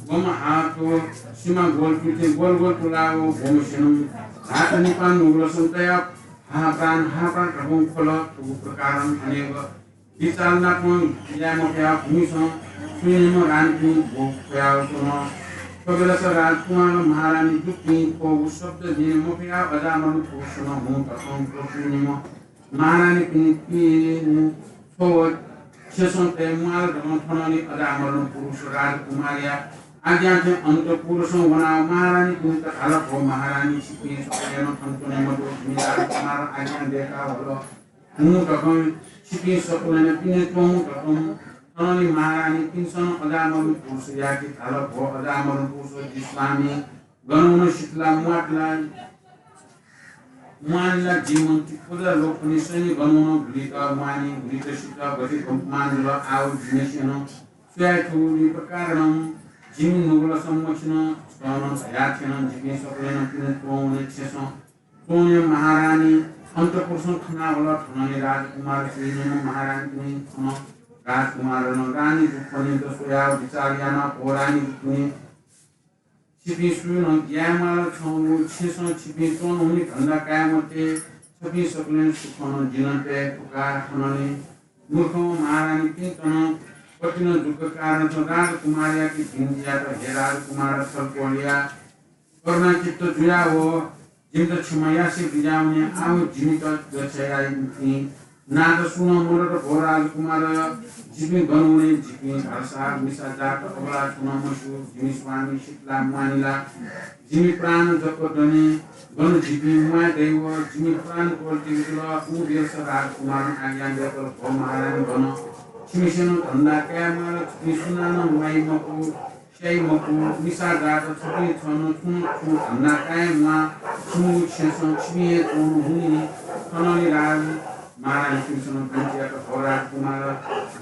गुम्हं हाःथ्व सिमा ग्वल तुति ग्वल ग्वल तुलाव गुम्हसिनं हात निपां नुगलसं तयाव हाहाप्राण हाहाप्राण धकं खल। थुगु प्रकारं अनेक बिचाल नापं याये मफयाव गुम्हसिनं सुनिम्ह रानीपिं ग्वःख्वयाव च्वन। थ्व बेलस राजकुमार महारानी दुपिं थ्वगु शब्द न्यने मफयाव अजामरण पुरुषनं हुँ धकं थ्व सुनिम्ह महारानीपिं पिने छ्वव छेँसं तये म्वाल धकं थनंलि अजामरण पुरुष राजकुमारया आज्ञा थें अन्तःपुरसं वनाव महारानीपिन्त धाल, भो महारानी, छिपिं सकलें थन च्वने मदु, जिमि राजकुमारं आज्ञा दय्काव हल हुँ धकं छिपिं सकलें पिने च्वहुँ धकं थनंलि महारानीपिन्सं अजामरण पुरुषयाके धाल, भो अजामरण पुरुष, जि स्वामी गन वन सित ला म्वात ला म्वाःनि ला जिमि मन तिप्पो जुल। लोकपनि सैन्य गन वन गुलित म्वाःनि गुलित सित गथे गम्पमान जुल। आव जिमिसं स्वयाच्वंगु प्रकारनं जिमि नुगलसं मछिन, छकः नं धयाथें नं जिपिं सकलें नं पिने च्वंवने छेँसं च्वंवने महारानी अन्तःपुरसं थनावल। थनंलि राजकुमार सुनिम्ह महारानीपिं थन राजकुमारं रानी दुपिन्त स्वयाव बिचाल यानाव, भो रानी दुपिं, छिपिं सुं नं ग्याये म्वाल, छंगु छेँसं छिपिं च्वंहुनि धन्दा काये मते, छपिं सकलें सुखं नं दिनतय् धुंकाः थनंलि मूर्खम्ह महारानीपिन्त नं कति नं दुःख कारणं राजकुमारयाके बिन्ति यात, हे राजकुमार, छलपोलया करुणाचित्त जुयाव जिमित क्षमा यासे बिज्याहुने, आव जिमित गच्छाया निंतिं नां सुं नं मदत। भो राजकुमार, जिपिं गन वने, जिपिं भलसा मिसा जात अबला छुं नं मस्यू। जिमि स्वामी सित ला म्वाःनि ला, जिमि प्राण जक दने, गन जिपिं म्वाये दइ व जिमि प्राण क्वल्तिगु जुल। उ बेलस राजकुमारं आज्ञा दय्कल, भो महारानी, गन छिमिसं नं धन्दा काये म्वाल, छिपिं सुनानं म्वाइ मखु, स्याइ मखु, मिसा जात, छपिं छं नं छुं छुं धन्दा काये म्वाः, छिमिगु छेँसं छिपिं हे च्वंहुनि। थनंलि राज महारानीपिन्सं नं बिन्ति यात, भो राजकुमार,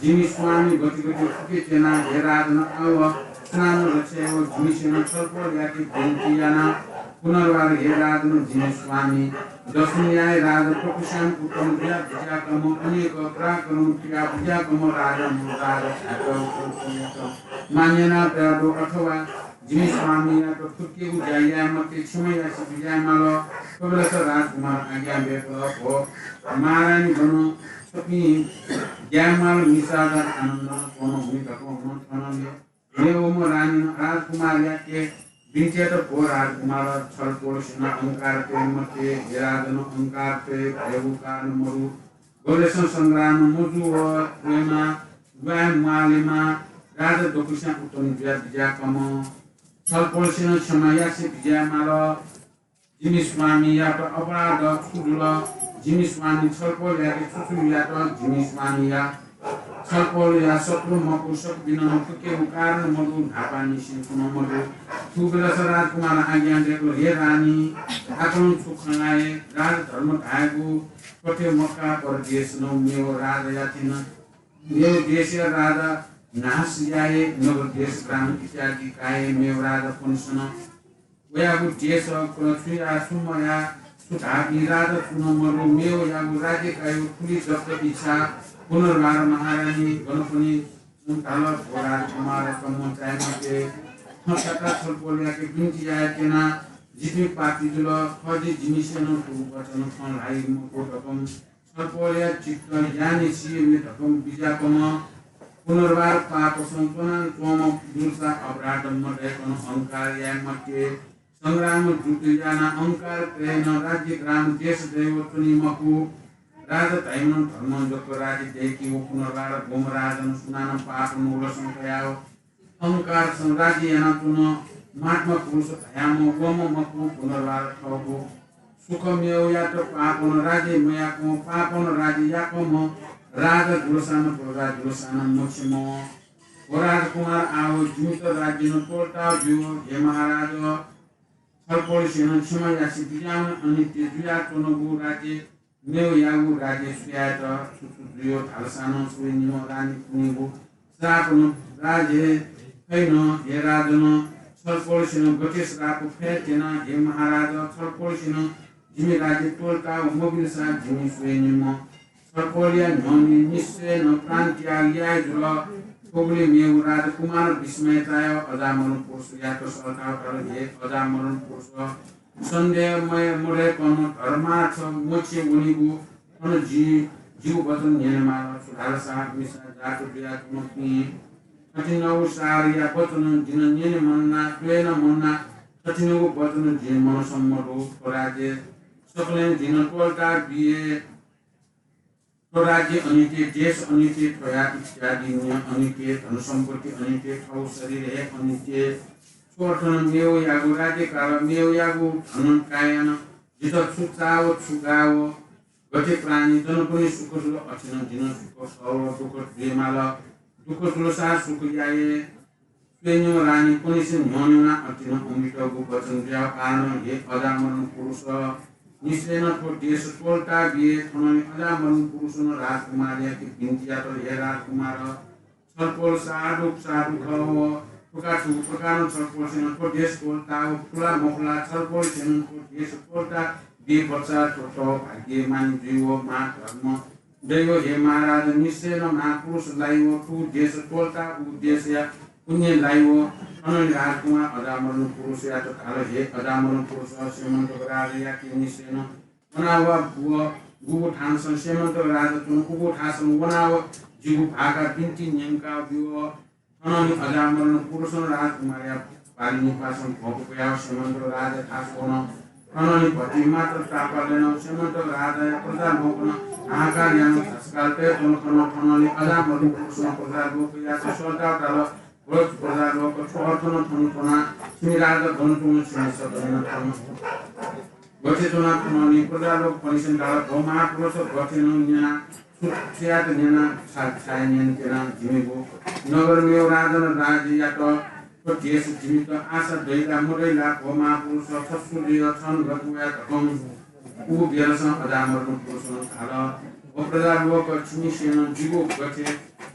जिमि स्वामी गति गति फुके त्यना, हे राजन, आव सुनानं रक्षा याइ व जिमिसं नं छलपोलयाके बिन्ति याना पुनर्वार, हे राजन, जिमि स्वामी दसुनियाय् राजा तकुस्यां उत्पन्न जुया बिज्याकम्ह अनेक पराक्रम क्रिया बिज्याकम्ह राजा मरु राजा धायेत मान्यना तयादु अथवा जिमि स्वामीयात फुक्केगु ज्या याये मते, क्षमा यासे बिज्याये माल। थ्व बेलस राजकुमार आज्ञा दय्कल, भो महारानी, गन छपिं ग्याये म्वाल, मिसा जात आनन्दं च्वंहुनि धकं हुँ थनंलि मेवम्ह रानीनं राजकुमारयाके बिन्ति यात, भो राजकुमार, छलपोलसिनं अहंकार तये मते, हे राजन अहंकार तये भयगु कारण मरु। गबलेसं संग्राम मजू व वयेमा, ग्वाये म्वालेमा, राजा दकुस्यां उत्पन्न जुया बिज्याकम्ह छलपोलसिनं क्षमा यासे बिज्याये माल। जिमि स्वामीयात अपराध छु जुल? जिमि स्वामी छलपोलयाके छु छु यात? जिमि स्वामीया छलपोलया शत्रु मखु, सकपिनं फुक्केगु कारण मदु, न्हापांनिसें छुं नं मदु। थुबलय् राजकुमारं आज्ञा दय्कल, हे रानी, आः छु खँ ल्हाये? राजधर्म धायेगु थथे मखु का, परदेशं मेव राजाया थिन। मेव देशया राजा नाश याये, नगर देश ग्राम इत्यादि काये, मेव राजापनिसन वयागु देश छु या, छु मया, छु धाःपिं राजा छुं नं मदु। मेवयागु राज्य कायेगु थुलि जक इच्छा। पुनर्वार महारानी गनपनि धाल, भो राजकुमार, कम चाये मते। थः काका छलपोलयाके बिन्ति याये त्यना, जिपिं पापी जुल। खः, जि जिमिसें नं थुगु वचन खँ ल्हाइ मखु धकं छलपोलया चित्त यानिसें धकं बिज्याकम्ह पुनर्वार पापसं च्वनाच्वंम्ह पुरुषा अपराध मदय्कं अहंकार याये मते। संग्राम जुद्ध यानाः अहंकार तयाः राज्य ग्राम देश दैव च्वनी मखु। राजा धाइम्हं धर्मं जक राज्य दय्की। व पुनर्वार गुम्ह राजानं सुनानं पाप नुगलसं कयाव अहंकारसं राज्य यानाच्वन। महात्मा पुरुष धायाम्ह वम्ह मखु, पुनर्वार थःगु सुख मेवयात पापं राज्य मयाकं पापं राज्य याकम्ह राजा जुलसानं प्रजा जुलसानं मछिम्ह। व राजकुमार, आः जिमित राज्यं त्वःताब्यु। हे महाराज, छलपोलसेनं क्षमा यासे बिज्याहुने। अनित्य जुयाच्वनागु राज्य मेवयागु राज्य सुयायेत छु छु जुयो धालसा नं स्वये निम्ह रानीकुनिगु श्राप नं राज हे खइ नं, हे राजन, छलपोलसेनं गथे श्राप फये त्यना, हे महाराज, छलपोलसेनं जिमि राज्य त्वःताव मबिलसा जिमि स्वये निम्ह छलपोलया न्ह्यःने निश्चयनं प्राण त्याग याये जुल। थुबलय् मेवु राजकुमार विस्मय चायाव अजामरण पुरुषयात सःताव धाल, हे अजामरण पुरुष, सन्देह मय-, मदय्कं धर्मार्थ मोक्षय् वनीगु थन जि, जिगु वचन न्यनेमाल। छु धालसा मिसा जात जुयाच्वंपिं थथिंगु सारया वचन जिं न्यने मन्ना, स्वये नं मन्ना, थथिंगु वचन जिं मनसं मदु। थ्व राज्य सकलें जिं त्वःता बिये। थ्व राज्य अनित्य, देश अनित्य, थ्वया इत्यादि न्य अनित्य, धन सम्पत्ति अनित्य, थव शरीर हे अनित्य। थ्व थन मेवयागु राज्यकाल, मेवयागु धन कायानं जितः छु चाव, छु गाव, गथे प्राणी जनकुने सुख जुल, अथे नं जिं सुख सव दुःख जुयेमाल। दुःख जुलसा सुख याये। स्वये निम्ह रानीकुनिसें न्ह्यःने वना अथे नं अमृतगु वचन जुयाव, कारण हे अजामरण पुरुष, निश्चयनं थ्व देश त्वःता बिये। थनंलि अजामरण पुरुषनं राजकुमारयाके बिन्ति यात, हे राजकुमार, छलपोल साधु साधु खः। थुका छु प्रकारं छलपोलसेनं थ्व देश त्वःताव खुला मखुला, छलपोलसेनं थ्व देश त्वःता बिये पश्चात थ्व भाग्यमानी जुइव, महाधर्म दइव, हे महाराज, निश्चयनं महापुरुष लाइव, थुगु देश त्वःता उगु देशया पुण्य लाइव। थनंलि राजकुमार अजामरण पुरुषयात धाल, हे अजामरण पुरुष, स्यमन्त राजायाके निश्चयनं वनाव व गुगु थासं स्यमन्त राजा च्वन, उगु थासं वनाव जिगु भाका बिन्ति न्यंकाव ब्यु। थनंलि अजामरण पुरुषं राजकुमारया पालिनिपासं भ्वंकु कयाव स्यमन्त राजाया थासं वन। थनंलि भति मात्र तापालय् नं स्यमन्त राजाया प्रजालोकनं हाहाकार यानाव झासुकाल तये च्वन। थनंलि अजामरण पुरुषं प्रजालोकयात सःताव धाल, भ्वज प्रजालोक, छु अर्थनं थन च्वना? छिमि राजा गन च्वन, छिमि सकलें नं थन गथे च्वना? थनंलि प्रजालोकपनिसेनं धाल, भो महापुरुष, गथे नं न्यना, छु, छुयात न्यना, छाय्, छाय् न्यने त्यना? जिमिगु नगर मेव राजन राज्य यात, थ्व देश जिमित आशा दइ ला मदइ ला? भो महापुरुष, छ सु जुइ, छं गथे वया धकं। उगु बेलसं अजामरण पुरुषं धाल, भो प्रजालोक, छिमिसेनं जिगु गथे,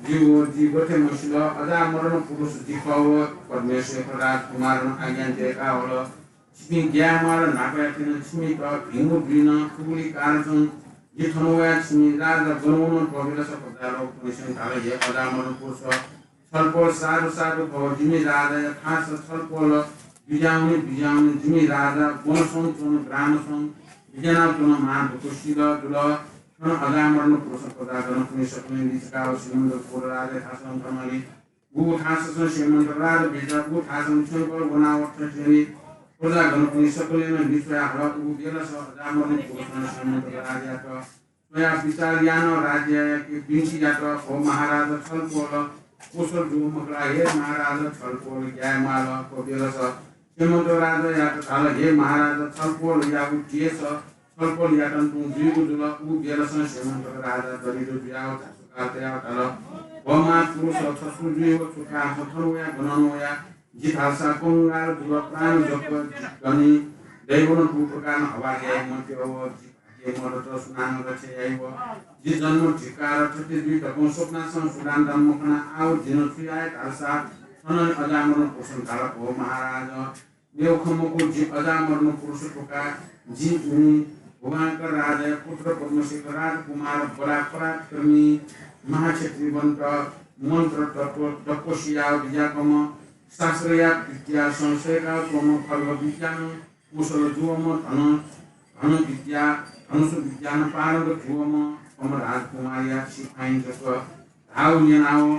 जिगु, जि गथे मसिल, अजामरण पुरुष जि खः व परमेश्वर राजकुमारं आज्ञा दय्कावल। छिपिं ग्याये म्वाल, न्हापाया थें छिमित भिंगु जुइ नं। थुगुलि कारणसं जि थन वया, छिमि राजा गन वन? थ्व बेलस प्रजालोकपनिसेनं धाल, हे अजामरण पुरुष, छलपोल साधु साधु खः। जिमि राजाया थास छलपोल बिज्याहुने बिज्याहुने जिमि राजा वनसं च्वन, ग्रामसं बिज्यानाव च्वन, महादुःख सिल जुल। थन अजामरण पुरुषं प्रजागणपनि सकलें लिचिकाव स्यमन्त राजाया थासं थनंलि गुगु थासं स्यमन्त राजा बिज्याः, उगु थासं थ्यंकल वनाव थ्यंकल। प्रजागणपनि सकलें नं लिच्वया हल। उगु बेलस अजामरण पुरुषं स्यमन्त राजायात स्वयाव बिचाः यानाव राज्ययाके बिन्ति यात, भो महाराज, छलपोल कुशल जू मखु ला? हे महाराज, छलपोल ग्याये म्वाल। थ्व बेलस स्यमन्त राजायात धाल, हे महाराज, छलपोलयागु देश छलपोलयात तुं जुइगु जुल। उगु बेलसं स्यमन्त राजा दरिद्र जुयाव झासुकाल तयाव धाल, भो महापुरुष, छ सु जुइ व छु कारणसं थन वया, गनं वया? जि धालसा कंगाल जुल, प्राण जक दनि, दैवनं थुगु प्रकारं हवार याये मत्यः व जि भाग्य मदत, सुनानं रक्षा याइ व। जि जन्म धिक्कार, थथे जुइ धकं स्वप्नासं सुनानं मखना। आव जिं छु याये धालसा थनंलि अजामरण पुरुषं धाल, भो महाराज, मेव खँ मखु, जि अजामरण पुरुष धकाः जि उमि भुवांक राजाया पुत्र पद्मशेखर राजकुमार, बडा पराक्रमी, महाक्षत्रियवन्त, मन्त्र तत्व दक्व सियाव बिज्याकम्ह, शास्त्रया विद्या संशयका त्वम्ह, खड्ग विद्यानं कुशल जुवम्ह, धन, धन विद्या, धनुष विद्यानं पारंगत जुवम्ह, कम्ह राजकुमारया सिपाइँ जक धाउ न्यनाव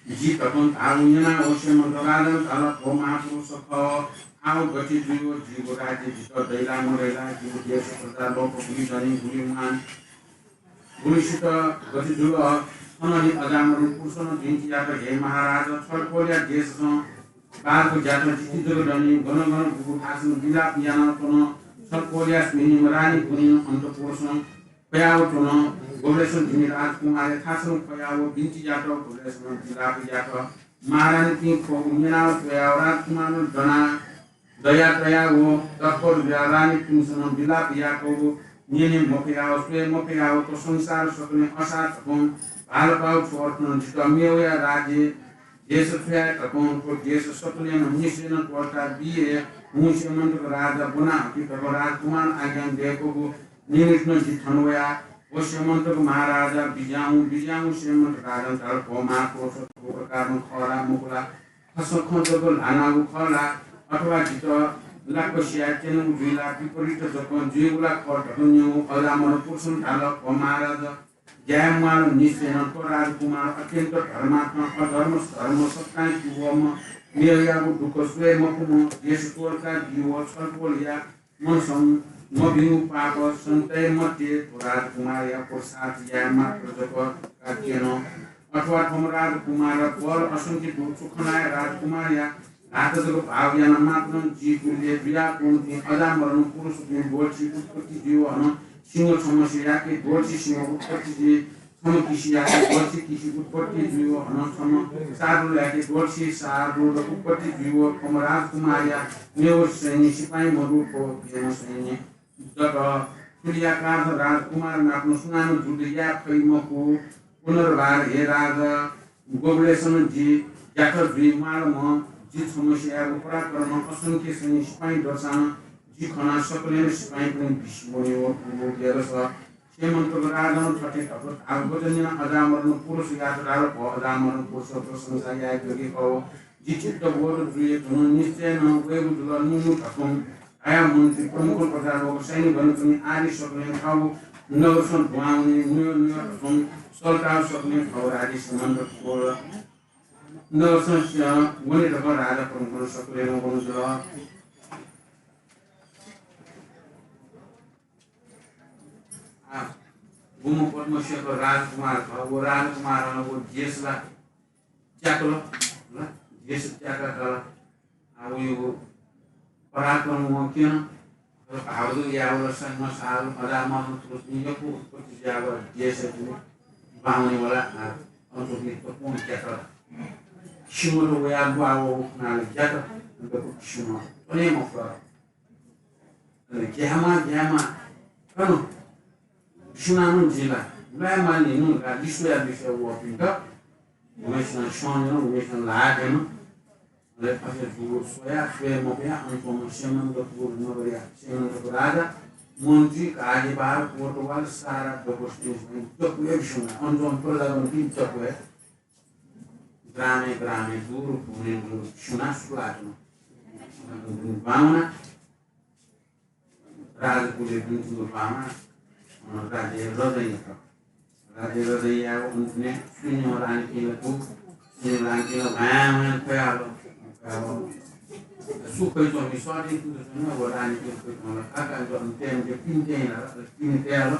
जि धकं धाउ न्यनाव स्यमन्त राजां धाल, भो महापुरुष खः, आव गथे जुइ व जिगु राज्य जितः दइ ला मदइ ला? जिगु देश प्रजा लोक गुलि दनि, गुलि म्वान, गुलिसित गथे जुल? थनंलि अजामरण पुरुषं बिन्ति यात, हे महाराज, छलपोलया देशसं बाघ ज्यातं जिति जक दनि, गन गन गुगु थासं बिलाप यानाव च्वन। छलपोलया स्वीनिम्ह रानीकुनिं अन्तपुरसं ख्वयाव च्वन। गुबलेसं जिमि राजकुमारया थासं ख्वयाव बिन्ति यात, गुबलेसं बिलाप यात। महारानीपिं ख्वःगु न्यनाव स्वयाव राजकुमारं दना दया तयाव तत्पर जुयाव रानीपिन्सं बिलाप याकूगु न्यने मफयाव, स्वये मफयाव, थ्व संसार सकलें असार धकं भालपाव छु अर्थ नं जितः मेवया राज्य देश छ्वया धकं थ्व देश सकलें नं निश्चय नं त्वःता बी हे हुँ स्यमन्तक राजा ब्वना हकि धकं राजकुमार आज्ञा दय्कूगु निमित्त नं जि थन वया। व स्यमन्तक महाराजा बिज्याहुँ, बिज्याहुँ स्यमन्तक राजां धाल, भो महापुरुष, थ्व प्रकारं खः ला मखु ला? खसखँ जक ल्हानागु खः ला? अथवा जितः लाक्क सिया च्यनागु जुइ ला? विपरीत जक जुइगु ला खः धकं न्यंगु अजामर पुरुषं धाल, भो महाराज, ज्या याये म्वाल निश्चयं। थ्व राजकुमार अत्यन्त धर्मात्मा, अधर्म धर्म सत्तां क्यू वःम्ह, मेवयागु दुःख स्वये मफुम्ह, देश त्वःता बी व छलपोलया मनसं मभिंगु पाप सन्तये मते। थ्व राजकुमारया पुरुषार्थ याये मात्र जक का क्यन। अथवा थ्व राजकुमार बल असंख्य दु, छु खनाया राजकुमारया ल्हात जक भाव याना मात्रं जि तुल्य जुयाः च्वंपिं अजामरण पुरुषपिं द्वःछि उत्पत्ति जुइ व हनं सिंह छम्ह सियाके द्वःछि सिंह उत्पत्ति जुइ, छम्ह किसियाके द्वःछि किसि उत्पत्ति जुइ व हनं छम्ह शार्दूलयाके द्वःछि शार्दूल उत्पत्ति जुइ व थ्व राजकुमारया मेव सैन्य सिपाइँ मदु, थ्व प्यम्ह सैन्य दत। थुलिया कारणं राजकुमार नाप सुनानं जुद्ध याये फइ मखु। पुनर्वार हे राजा, गुबलेसं जि ज्याथ जुइ म्वालम्ह, जि छम्ह सियागु पराक्रम असंख्य सैन्य सिपाइँ दःसां जि खनाः सकलें सिपाइँपिं बिसि वने व पुगु गेलस। स्यमन्तक राजां थथे धाल, वचन न्यनाः अजामरण पुरुषयात धाल, भो अजामरण पुरुष, प्रशंसा याये योग्य खः। जि चित्त बोध जुइ धुन, निश्चयं वयेगु जुल। नु नु धकं धयाः मन्त्री प्रमुख प्रजा व सैन्यगणपिं आदि सकलें थःगु नगरसं दुहां वनी। नुयः नुयः धकं सल्ताः सकलें थःगु राज्य स्यमन्तक नगरसं वने धकं राजा प्रमुख सकलें वने जुल। आ, गुम्ह पद्मशेखर राजकुमार खः। व राजकुमारं व देश ला त्याकल, ला, देश त्याका काल। आ, वयागु पराक्रम वं क्यन। तर भावदु यावल सैन्य साल अजामरण पुरुषपिं यक्व उत्पत्ति जुयाव देशय् दुहां वनेवला, आ, अन्तर्गत तपुं त्याकल। सिंहत वया दुहां वःगु खनाल ग्यात, अन्तको सिंह पने मफुत। अले ग्यामा, ग्यामा, कन, सुनानं जिला, ल्वाय् मानिनु का, लिसुया लिसुया वःपिन्त, उमेसिनं स्यं न्यन, उमेसिनं ल्हाः द्यन। अले अथे जूगु स्वया, स्वये मफया, अन च्वंम्ह स्यमन्तकपुर नगरया, स्यमन्तक राजा, मन्त्री, कार्यभार, कोतवाल, सारा दक्वसिनं दक्वया बिस्युं, अन च्वंम्ह प्रजागणपिं दक्वया ग्रामे ग्रामे दूर भूमिं सुना सुलातन। बावना राजकुलय् दुनुगु बावना, अ, राज्य रजय् यात। राज्य रजय् याःगु अन्तने सुनिम्ह रानीपिं ला दु, सुनिम्ह रानीपिं ला भ्वाँय् भ्वाँय् ख्वयाहल। सु ख्वयाच्वंपिं सःतें कुतुं च्वंपिं व रानीपिं ख्वयाच्वंपिं ला काकां अन्तय् पिने तयाहल, पिने तयाहल।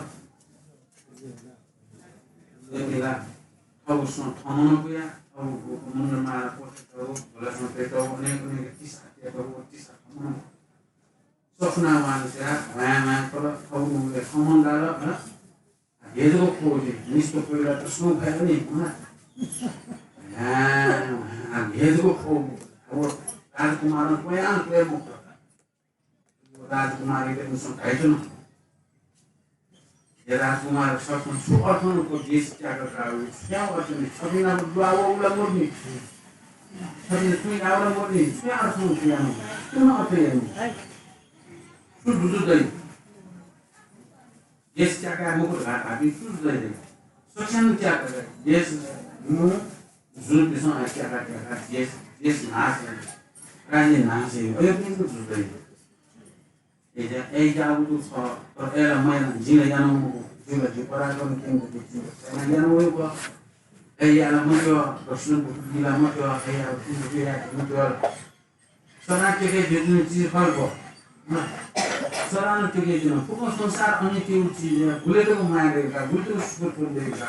इपिं ला थःगु सँ थमं पुया, थःगु मुण्डमाला पोथेतःगु, भोलासं तयेतःगु, अनेक अनेक तिसा तयेतःगु, तिसा थमं सफुना वांनिसें भ्वाँय् भ्वाँय् कल, थःगु नुगलय् थमं लाल, हँ? आ, भेजको खो जे, निस्तो पहिला त सुं भए पनि, हँ? आ, भेजको खो, अब राजकुमारं क्वयां क्वया मखुत। राजकुमारयात इमिसं धाइच्वन, हे राजकुमार, छकः छु अर्थं व देश त्याग काल? छुया अर्थ नि? छपिं नाप दुहां वःगु ला मदुनि? छपिं तुं याःगु ला मदुनि? छुया अर्थं छु यानागु? सुं अर्थ यानागु? छु दुजु दइ? देश त्याका मखु धकाः धाःपिं छु जुइ? सकसिनं त्याका देश, हँ, जुजुपिंसं आः त्याका त्याका देश, देश नाश याइ, राज्य नाश याइ, अय्‌पिं छु जुइ? अय्‌जा, अय्‌जाःगु दु छ, तर अय्‌ला मयाना, जिं ला याना मखु, जिं ला जि पराक्रम केन्द्र दु, जिं ला याना वय्‌कः। अय्‌या ला मत्वः, दक्षिण बुद्धि ला मत्वः, अय्‌या बुद्धि याये मत्वः। सदां तेके जुजुं चिज फल ग्व। सदां तेके जुजुं। फुक्क संसार अनित्यगु चिज, गुलि तक माया दइ का, गुलि तक सुख थ्वने दइ का,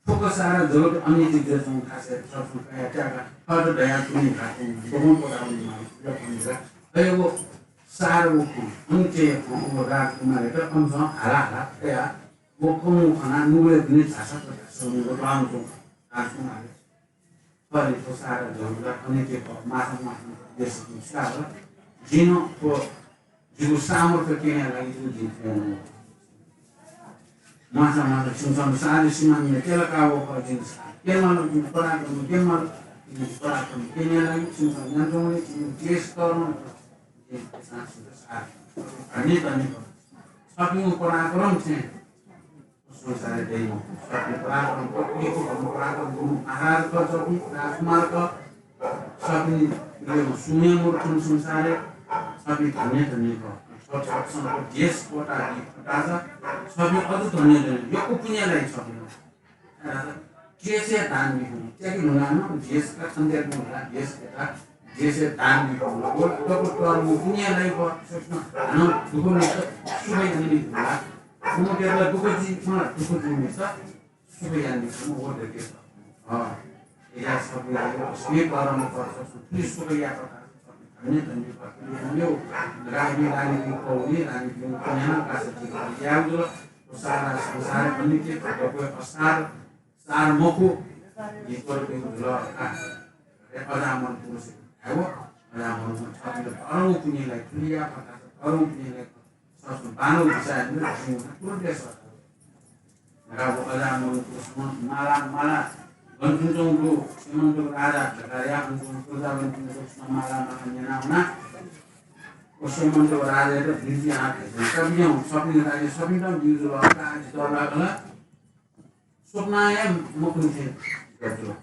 फुक्क सारा जगत अनित्य जुयाच्वंगु थासय् छकः कयाः त्याका, थःत दयाच्वनी का, दोगं पदावली माल, पूजा पनि का। अय् व सार व खँ, अनित्य खँ, व राजकुमारयात अन हाला हाला कयाः, व खँ खनाः नुगलय् दुने झासँ झासँ व बांलाच्वन राजकुमारया। थ्व सारा जगत अनित्य खः, मासं मासं देश संसार। जिं थ्व जिगु सामर्थ्य क्यनेया लागि जिं थ्यंगु। मासा मासा छिमिसं सारे सिमानया तेल कावः खः, जिं सारे क्यनेमाल, जिं पराक्रम क्यनेमाल, जिं पराक्रम क्यनेया लागि छिमिसं न्यनाच्वंगु, जिं देश तःधं खः, जिं सारे धन्य धन्य खः। छपिंगु पराक्रम थें संसारय् दइ मखु। छपिं पराक्रम, पराक्रम, पराक्रम महाराज खः, छपिं राजकुमार खः, छपिं सुम्य मरु थन संसारय्, छपिं धन्य धन्य खः। छ छपिसं देश क्वतादी फुतासा छपिं अझ धन्य धन्य। यक्व पुण्य लाइ छपिं। देशया दान बी फु। त्याके नुलान देश का खंते नुला देश का देशया दान बी फु। वो तो को तोर मु पुण्य लाइ को। हानं दुःख न सुख यानी नुला। उमतेला दुःख जी, मला दुःख जी मिसा सुख यानी को वो देखे। हां। या सब या स्नेह परम पर सब सुख यापता। धन्य धन्य। रानी रानी पौनी रानी कन्या का सच्ची याव। सारा संसार अन्य के प्रभु असार सार मखु। ये पर के जुल का। अजामन पुरुष है वो। अजामन छपिं परम पुण्य लाइ, पुण्य यापता परम पुण्य लाइ। ससु बानो दिशा है, तुरंत ससु। राव अजामन पुरुष माला माला। बंधुजों लो, श्रीमंत राजा, जगाया बंधुजों प्रजा बंधुजों माला माला न्यना होना। ओ श्रीमंत राजा तो बिजी हाथ है। कभी हम सपिं राजा सपिं तो बिजी लो का जितो लागला। स्वप्नाया मकुन थे गजो।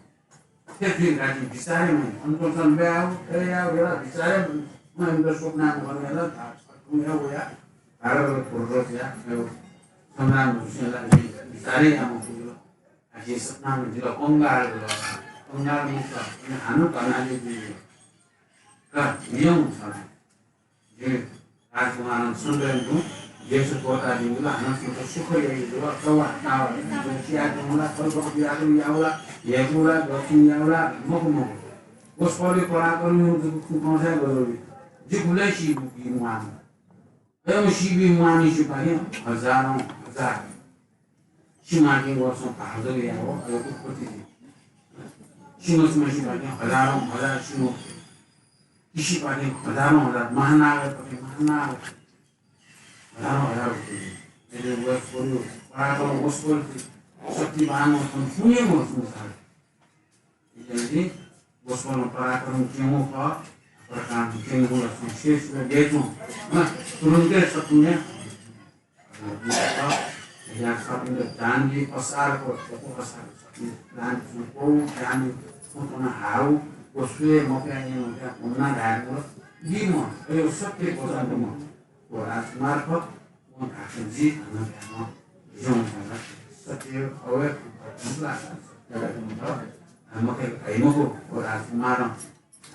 थे फिर राजी विचारे में। अंतोषण बे आओ, ए आओ, बेला विचारे में। मैं अंदर स्वप्ना में बन गया था। तुम या वो या। भारत में पूर्वज या, मैं वो संग्राम दूसरे ला विचारे या मकुन। आज ये सपना में जिला कंगाल लो। कंगाल में का, मैं हानु करना दे दी। का, नियम था। जिं राजकुमारं सन्देह दु, देश कोटा दिनु ला, हानं सुख सुख याइ दु, तवा तावा, चिया दिनु ला, कल बक दिया दु, यावला, यावला, दक्षिण यावला, मक मक। वसपले पराक्रम हो, जो कुछ कौन सा गलोवी। जी गुलाई सी बुकी मुआन। एवं सी भी मुआनी सी पागे, हजारों, हजार। सिंहमाथिं वर्षौं भाजु याः हो, अयो उत्पत्ति थी। सिंह, सिंह, सिंहमाथिं हजारौं हजार सिंह। किसिपाखें हजारौं हजार महानाग, पखें महानाग। हजारौं हजार उत्पत्ति। अले वसपोल, पराक्रम वसपोल थी। शक्तिवान वसपोल, पुण्य वसपोल सारे। इत्यादि वसपोल पराक्रम क्यंगु खः, पराक्रम क्यंगु ला संशय सुरु गेचुं, हँ, तुरुन्ते सत्य या सपिंत दान बी असार को, को असार सपिं दान को दान को तना हाउ, को सुये मप्या, ये मप्या, उन्ना धायेगु दिम, अयो सत्य वचन दिम। को राजकुमार खः, को धाकं जी धन धायेगु, जिं धाल, सत्य अवय, सत्य धायेगु, मके धाइ मखु, को राजकुमार।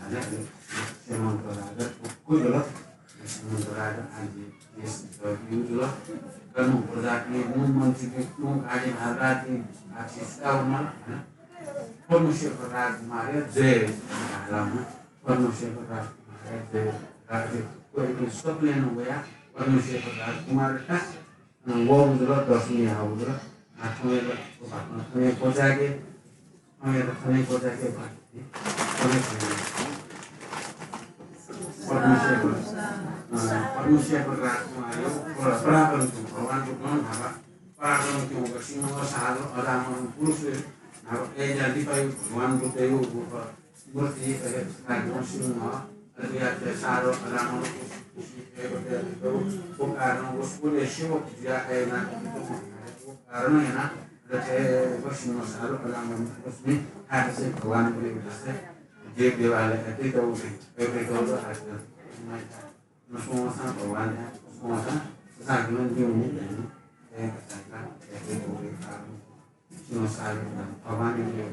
अले श्रीमंत राजा खुश जुल। श्रीमंत राजा आज यस युजुल। गनु प्रजाति नु मन्त्री नु काजी महाराज आज सिस्का उमल। परमेश्वर राजकुमार जय। परमेश्वर राजकुमार जय। राज्य कोई भी स्वप्न न हुआ। परमेश्वर राजकुमार का अन वःगु जुल, दशमी हाःगु जुल। आ, थौंया, थौंया क्वचाय्के, थौंया, थौंया क्वचाय्के, थौंया, थौंया। पद्मश्री, अ, पद्मश्री राजकुमार, परा-, पराक्रम क्यंगु, भगवान बुद्धं न्हापा पराक्रम क्यंगु, सिंह, साधु, अजामन पुरुष, न्हापा अय्‌जा लिपायु भगवान बुद्धयु, मूर्ति, अले, अले, अले, सारो, अजामन, उपकार, उसको ले शिव पूजा करना, उपकार, है ना, अले, वैष्णव, सारो, अजामन, उसमें, आगे से भगवान को लिए उठा से, देव देवालय, ऐसे तो, ऐसे तो, आज, न सोसा भगवान है, सोसा, साधु, जीवन नहीं, ऐसे, ऐसे, ऐसे, सिंह सारे भगवान के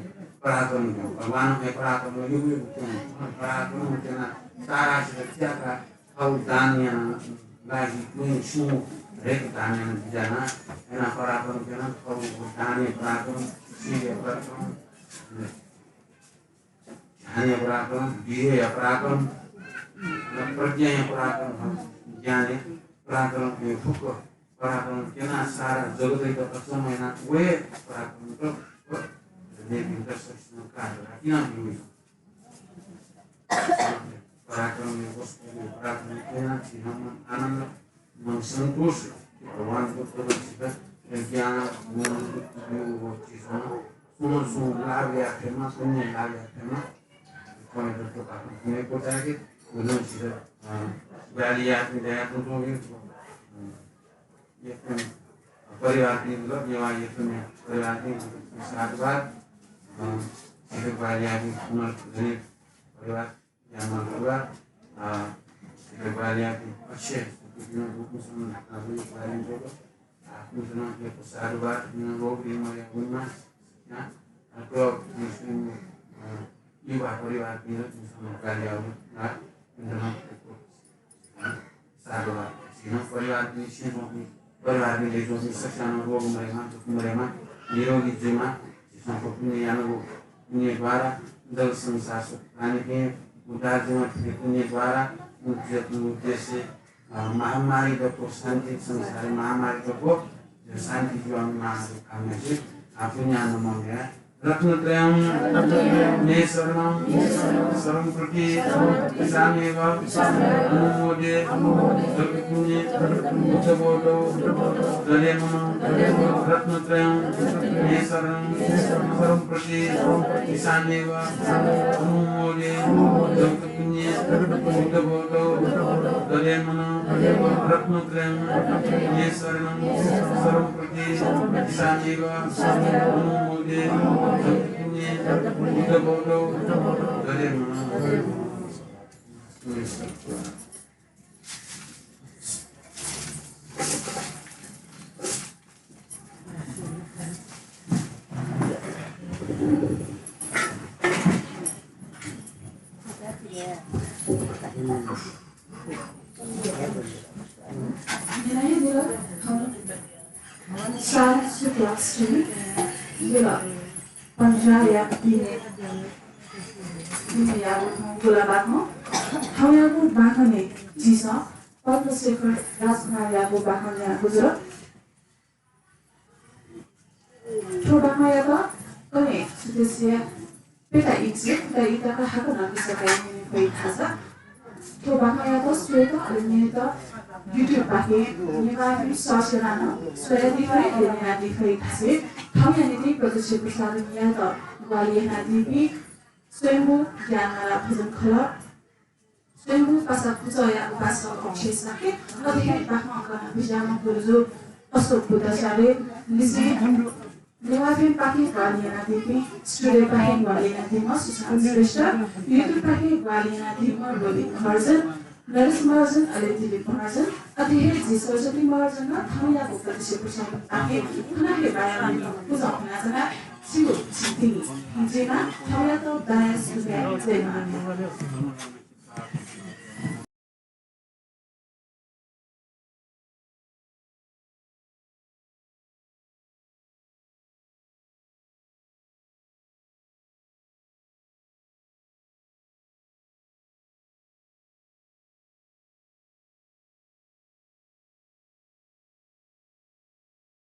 पराक्रम के, भगवान के पराक्रम के, ये भी क्या है? पराक्रम के ना, सारा से क्या का, और दान या ना, लागी कोई सु, हरेक दान या ना, जाना, है ना, पराक्रम के ना, और दान या पराक्रम, शील या पराक्रम, ध्यान या पराक्रम, वीर या पराक्रम, प्रज्ञा या पराक्रम, ज्ञान या पराक्रम, ये फुक पराक्रम क्यनाः सारा जगतय्‌त अचम्म याना वये पराक्रम त मेपिन्त सकिसिनं काजरा किन ब्यूगु? पराक्रम वस्तु पराक्रम क्यनाः झीसं आनन्द सन्तोष भगवानको तर्फबाट ज्ञान, मन, बुद्धि, व चिजमा सुन सुन लाभ याथेमा, पुण्य लाभ याथेमा, पवित्र पापन पुण्य को जाके, उन्होंने चिज, अ, गाली याद में दया तुम तो ये, अ, ये तुम परिवार की मतलब, ये वाला ये तुम परिवार की साधुवाद, अ, चिज गाली याद में पुनर्जन्म परिवार या मालूम हुआ, अ, इधर वाले की अच्छे, इधर वो मुसलमान, अ, वो वाले को, अ, मुसलमान के प्रसाद हुआ, इधर वो भी मरे उनमा, या, अ, तो मुस्लिम, अ, युवा परिवार भी है, मुसलमान वाले आउनु, अ, इधर को, अ, साधुवाद। झीनं परिवारपिनि, परिवारपिनि, झीनं सकसिनं रोग मरेमा, दुःख मरेमा, निरोगी जुइमा, झीसं पुण्य यानागु पुण्य द्वारा जगत संसार सुख प्राणीपिं उद्धार जुइमा थुकी पुण्य द्वारा उद्देश्य, अ, महामारी दक्व शान्ति, संसार महामारी दक्व शान्ति जुइमा महामारी कामना जुइ, अ, पुण्य याना मंगया। रत्नत्रयं मे शरणं शरणं प्रति गच्छाम्यहम् अनुमोदे जगत्पुण्ये बुद्धबोधौ दधे मम। रत्नत्रयं मे शरणं शरणं प्रति गच्छाम्यहम् अनुमोदे जगत्पुण्ये बुद्धबोधौ दधे मम। रत्नत्रयं मे शरणं शरणं प्रति गच्छाम्यहम् अनुमोदे जगत्पुण्ये बुद्धबोधौ दधे मम। सात शुक्लाष्टमी, पन्ध्रया दिने, दिने यागु गुलाबाखं, थौंयागु बाखनय् झीसं पद्मशेखर राजकुमारयागु बाखन न्यनागु जुल। थ्व बाखंयात कन्हय् सुदेशया प्यता इच्छि, प्यता इताक हाकनं लिसः कयाः न्यने फइ धाःसा, थ्व बाखंयात स्वयेत अले न्यनेत YouTube पाखें नेवाः FM search यानाः नं स्वयादी फइ, अले न्यनादी फइ धासें थौंया निंतिं प्रत्यक्ष प्रसारणयात ग्वाहालि यानादीपिं स्वयम्भू ज्ञानमाला भजन खलः, स्वयम्भू पासा पुचःया उपासक अक्षय शाक्य, अथे हे बाखं कना बिज्याःम्ह गुरुजु अशोक बुद्धाचार्य लिसें नेवाः FM पाखें ग्वाहालि यानादीपिं, studio पाखें ग्वाहालि यानादीम्ह सुशान्त श्रेष्ठ, YouTube पाखें ग्वाहालि यानादीम्ह रवि महर्जन, नरेश महर्जन अले दिलीप महर्जन, अथे हे जि सरस्वती महर्जन नं थौंयागु प्रत्यक्ष प्रसारण पाखें थन हे बायालाःगु पुचः खनाच्वना। छिगु छिकपिनि हिंजिमा थौंयात दया सुभाय् जय मां।